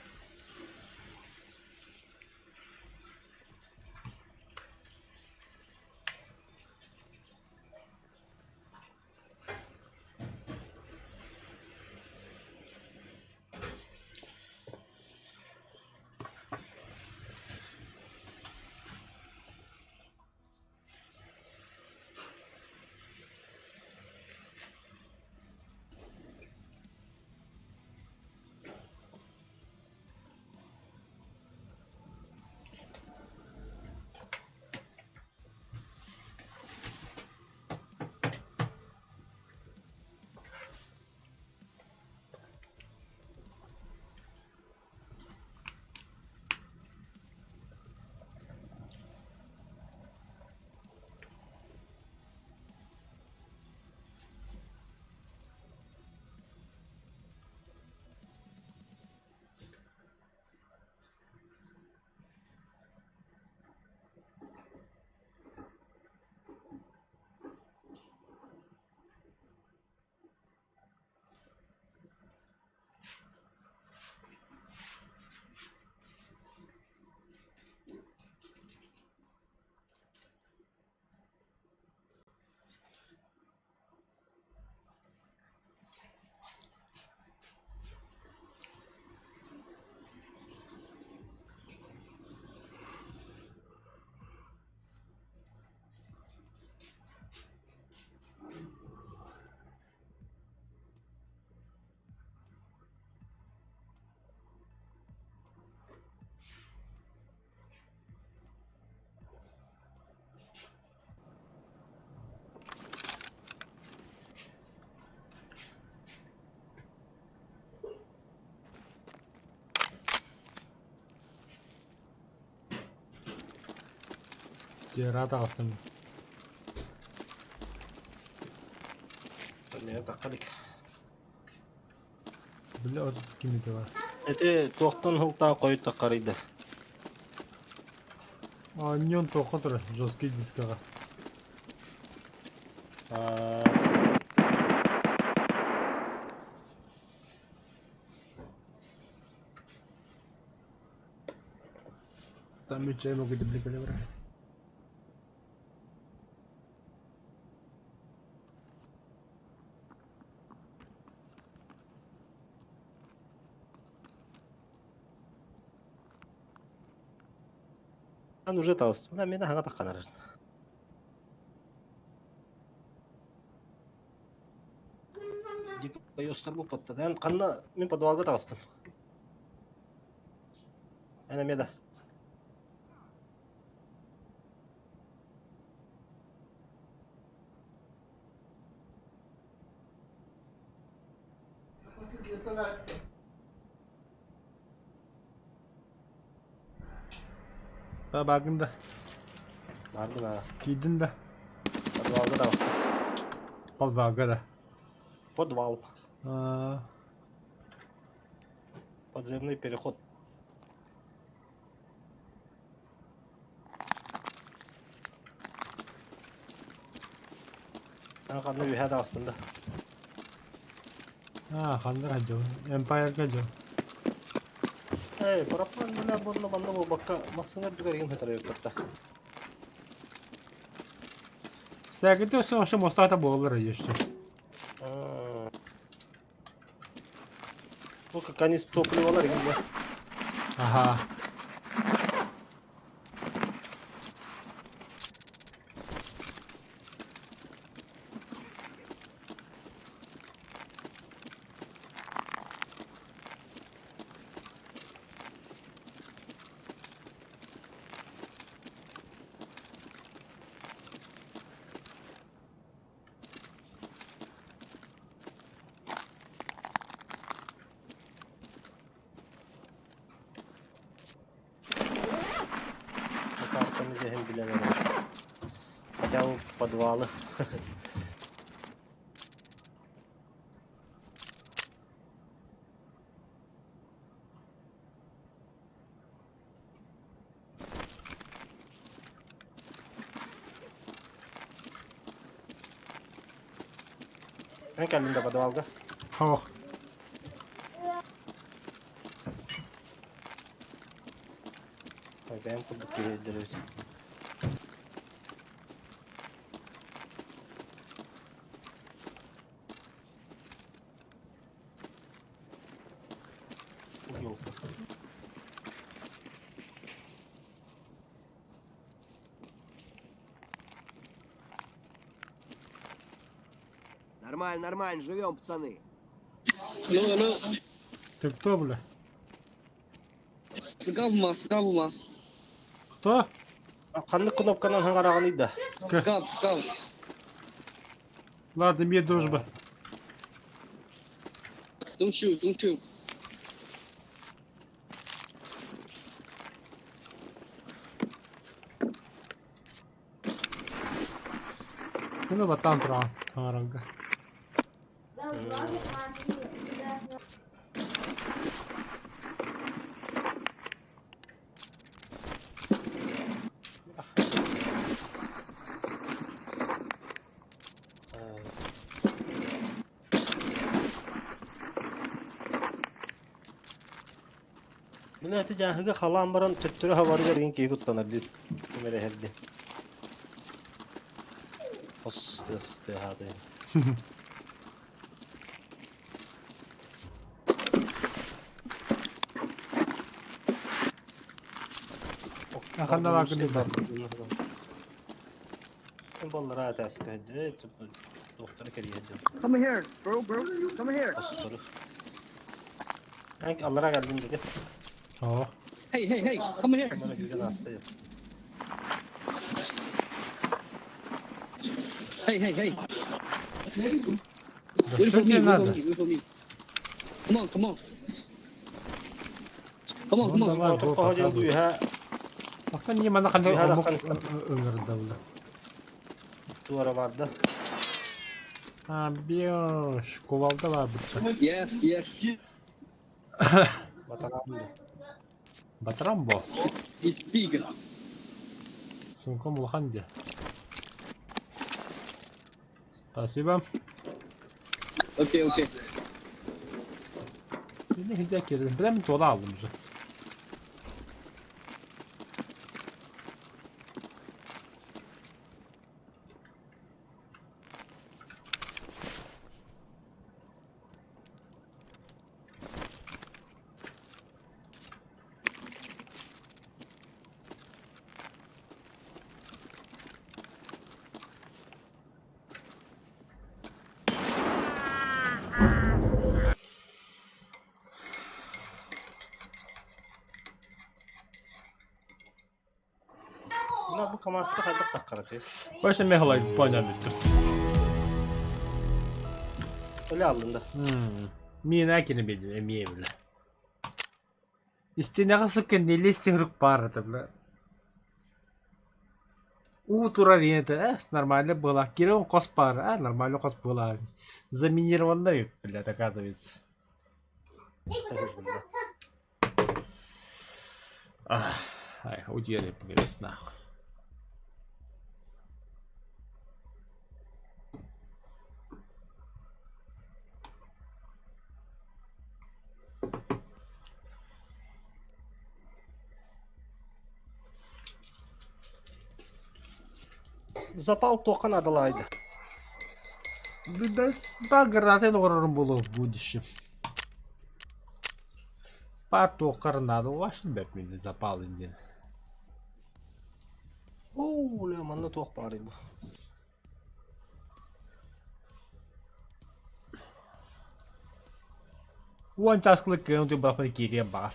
Дьэ, ыраата аҕыстым. Миэнэ тахха илик. Били от кимите бар. Ити туохтан сылтаан хойут таххарыйда? Оонньуон туохха турар жесткий дискаҕа. Там и чай могу дубликировать. Ан уже таҕыстым. Мин аһаҥа тахханар. Дикой буппаттан. Эн ханна мин подвалга таҕыстым. Эн эмиэ да. Бааргын да? Бааргын аа. Киирдин да? Подвалга таҕыстым. Подвалга да? Подвал. Аа. Подземный переход. Ханна үһэ таҕыстым да. Аа, ханна хадьабын? Эмпайрга дьон. Эй, параппан бля буолла манна буолбакка массыына үрдүгэр игин сытар эбиппит да. Сәкете өссө вообще мостата буолар еще. Ну, как они с топливалар игин да. Ага. Бу картаны дьэһин билэн эрэр. Хотя бы подвалы. Эн кэллиҥ да подвалга? Суох. Ой, бэйэм курдук киһи өйдөрө эбит. Ёлка. Нормально, нормально, живем, пацаны. Алло, алло. Ты кто, бля? Сгав ма, сгав ма. Кто? Ханнык кнопканан хаҥараҕыный да? Сгав, сгав. Ладно, мне дружба. Don't shoot, don't shoot. Ну, батан тураҕын хаҥарарга. Мин эти дьааһыга халаан баран төттөрү хабарыгар игин киһи куттанар диир ким эрэ иһэрди. Хос тыас тыаһаатый. Ханна бааргын да? Баллара этээскэ туохтары кэрийэ Come here, bro, bro. Come here. Хостору. Аллара кэллим диги. Оо. Hey, hey, hey. Come here. Бара күүгэн ааста Hey, hey, hey. Да Wait что for me, тебе wait for надо? me, wait for me. Come on, come on. Come on, Ну, come on. давай, бро, Отоппоһо диэн показывай. үөһэ Охтон не мана ханна Үөһэ омук таххан ыҥырда була. туора барда. А, бёш, кувалда баар бытта. Yes, yes. Батарамбо. Батарамбо. It's big. Сумкам улахан дии. Спасибо. Okay, okay. Не хидя кирдим. Билем туола алдым уже. Мына бу КамАЗка хайдах таххараты? Больше мегалай понял бүттүм. Öyle алдын да. Мин әкені билдим, эмиэ бля. Истинэҕэ сыкка нелестиҥ рук баар этэ бля. Уу турар ийэтэ э нормально была. Кирилл хос баар, а нормально хос была. Заминированный, блядь, оказывается. Ах, ай, удиэри погрыз нахуй. Запал туохха наадалаайда? Ба гранатын оҥорорум буолуо в будущем. Паар туоххар наада улаашын бэрт мин запал диэн. Оо, лэ, манна туох баарый бу? Уон чааскылык кыайан утуйбатахпына киириэм баҕар.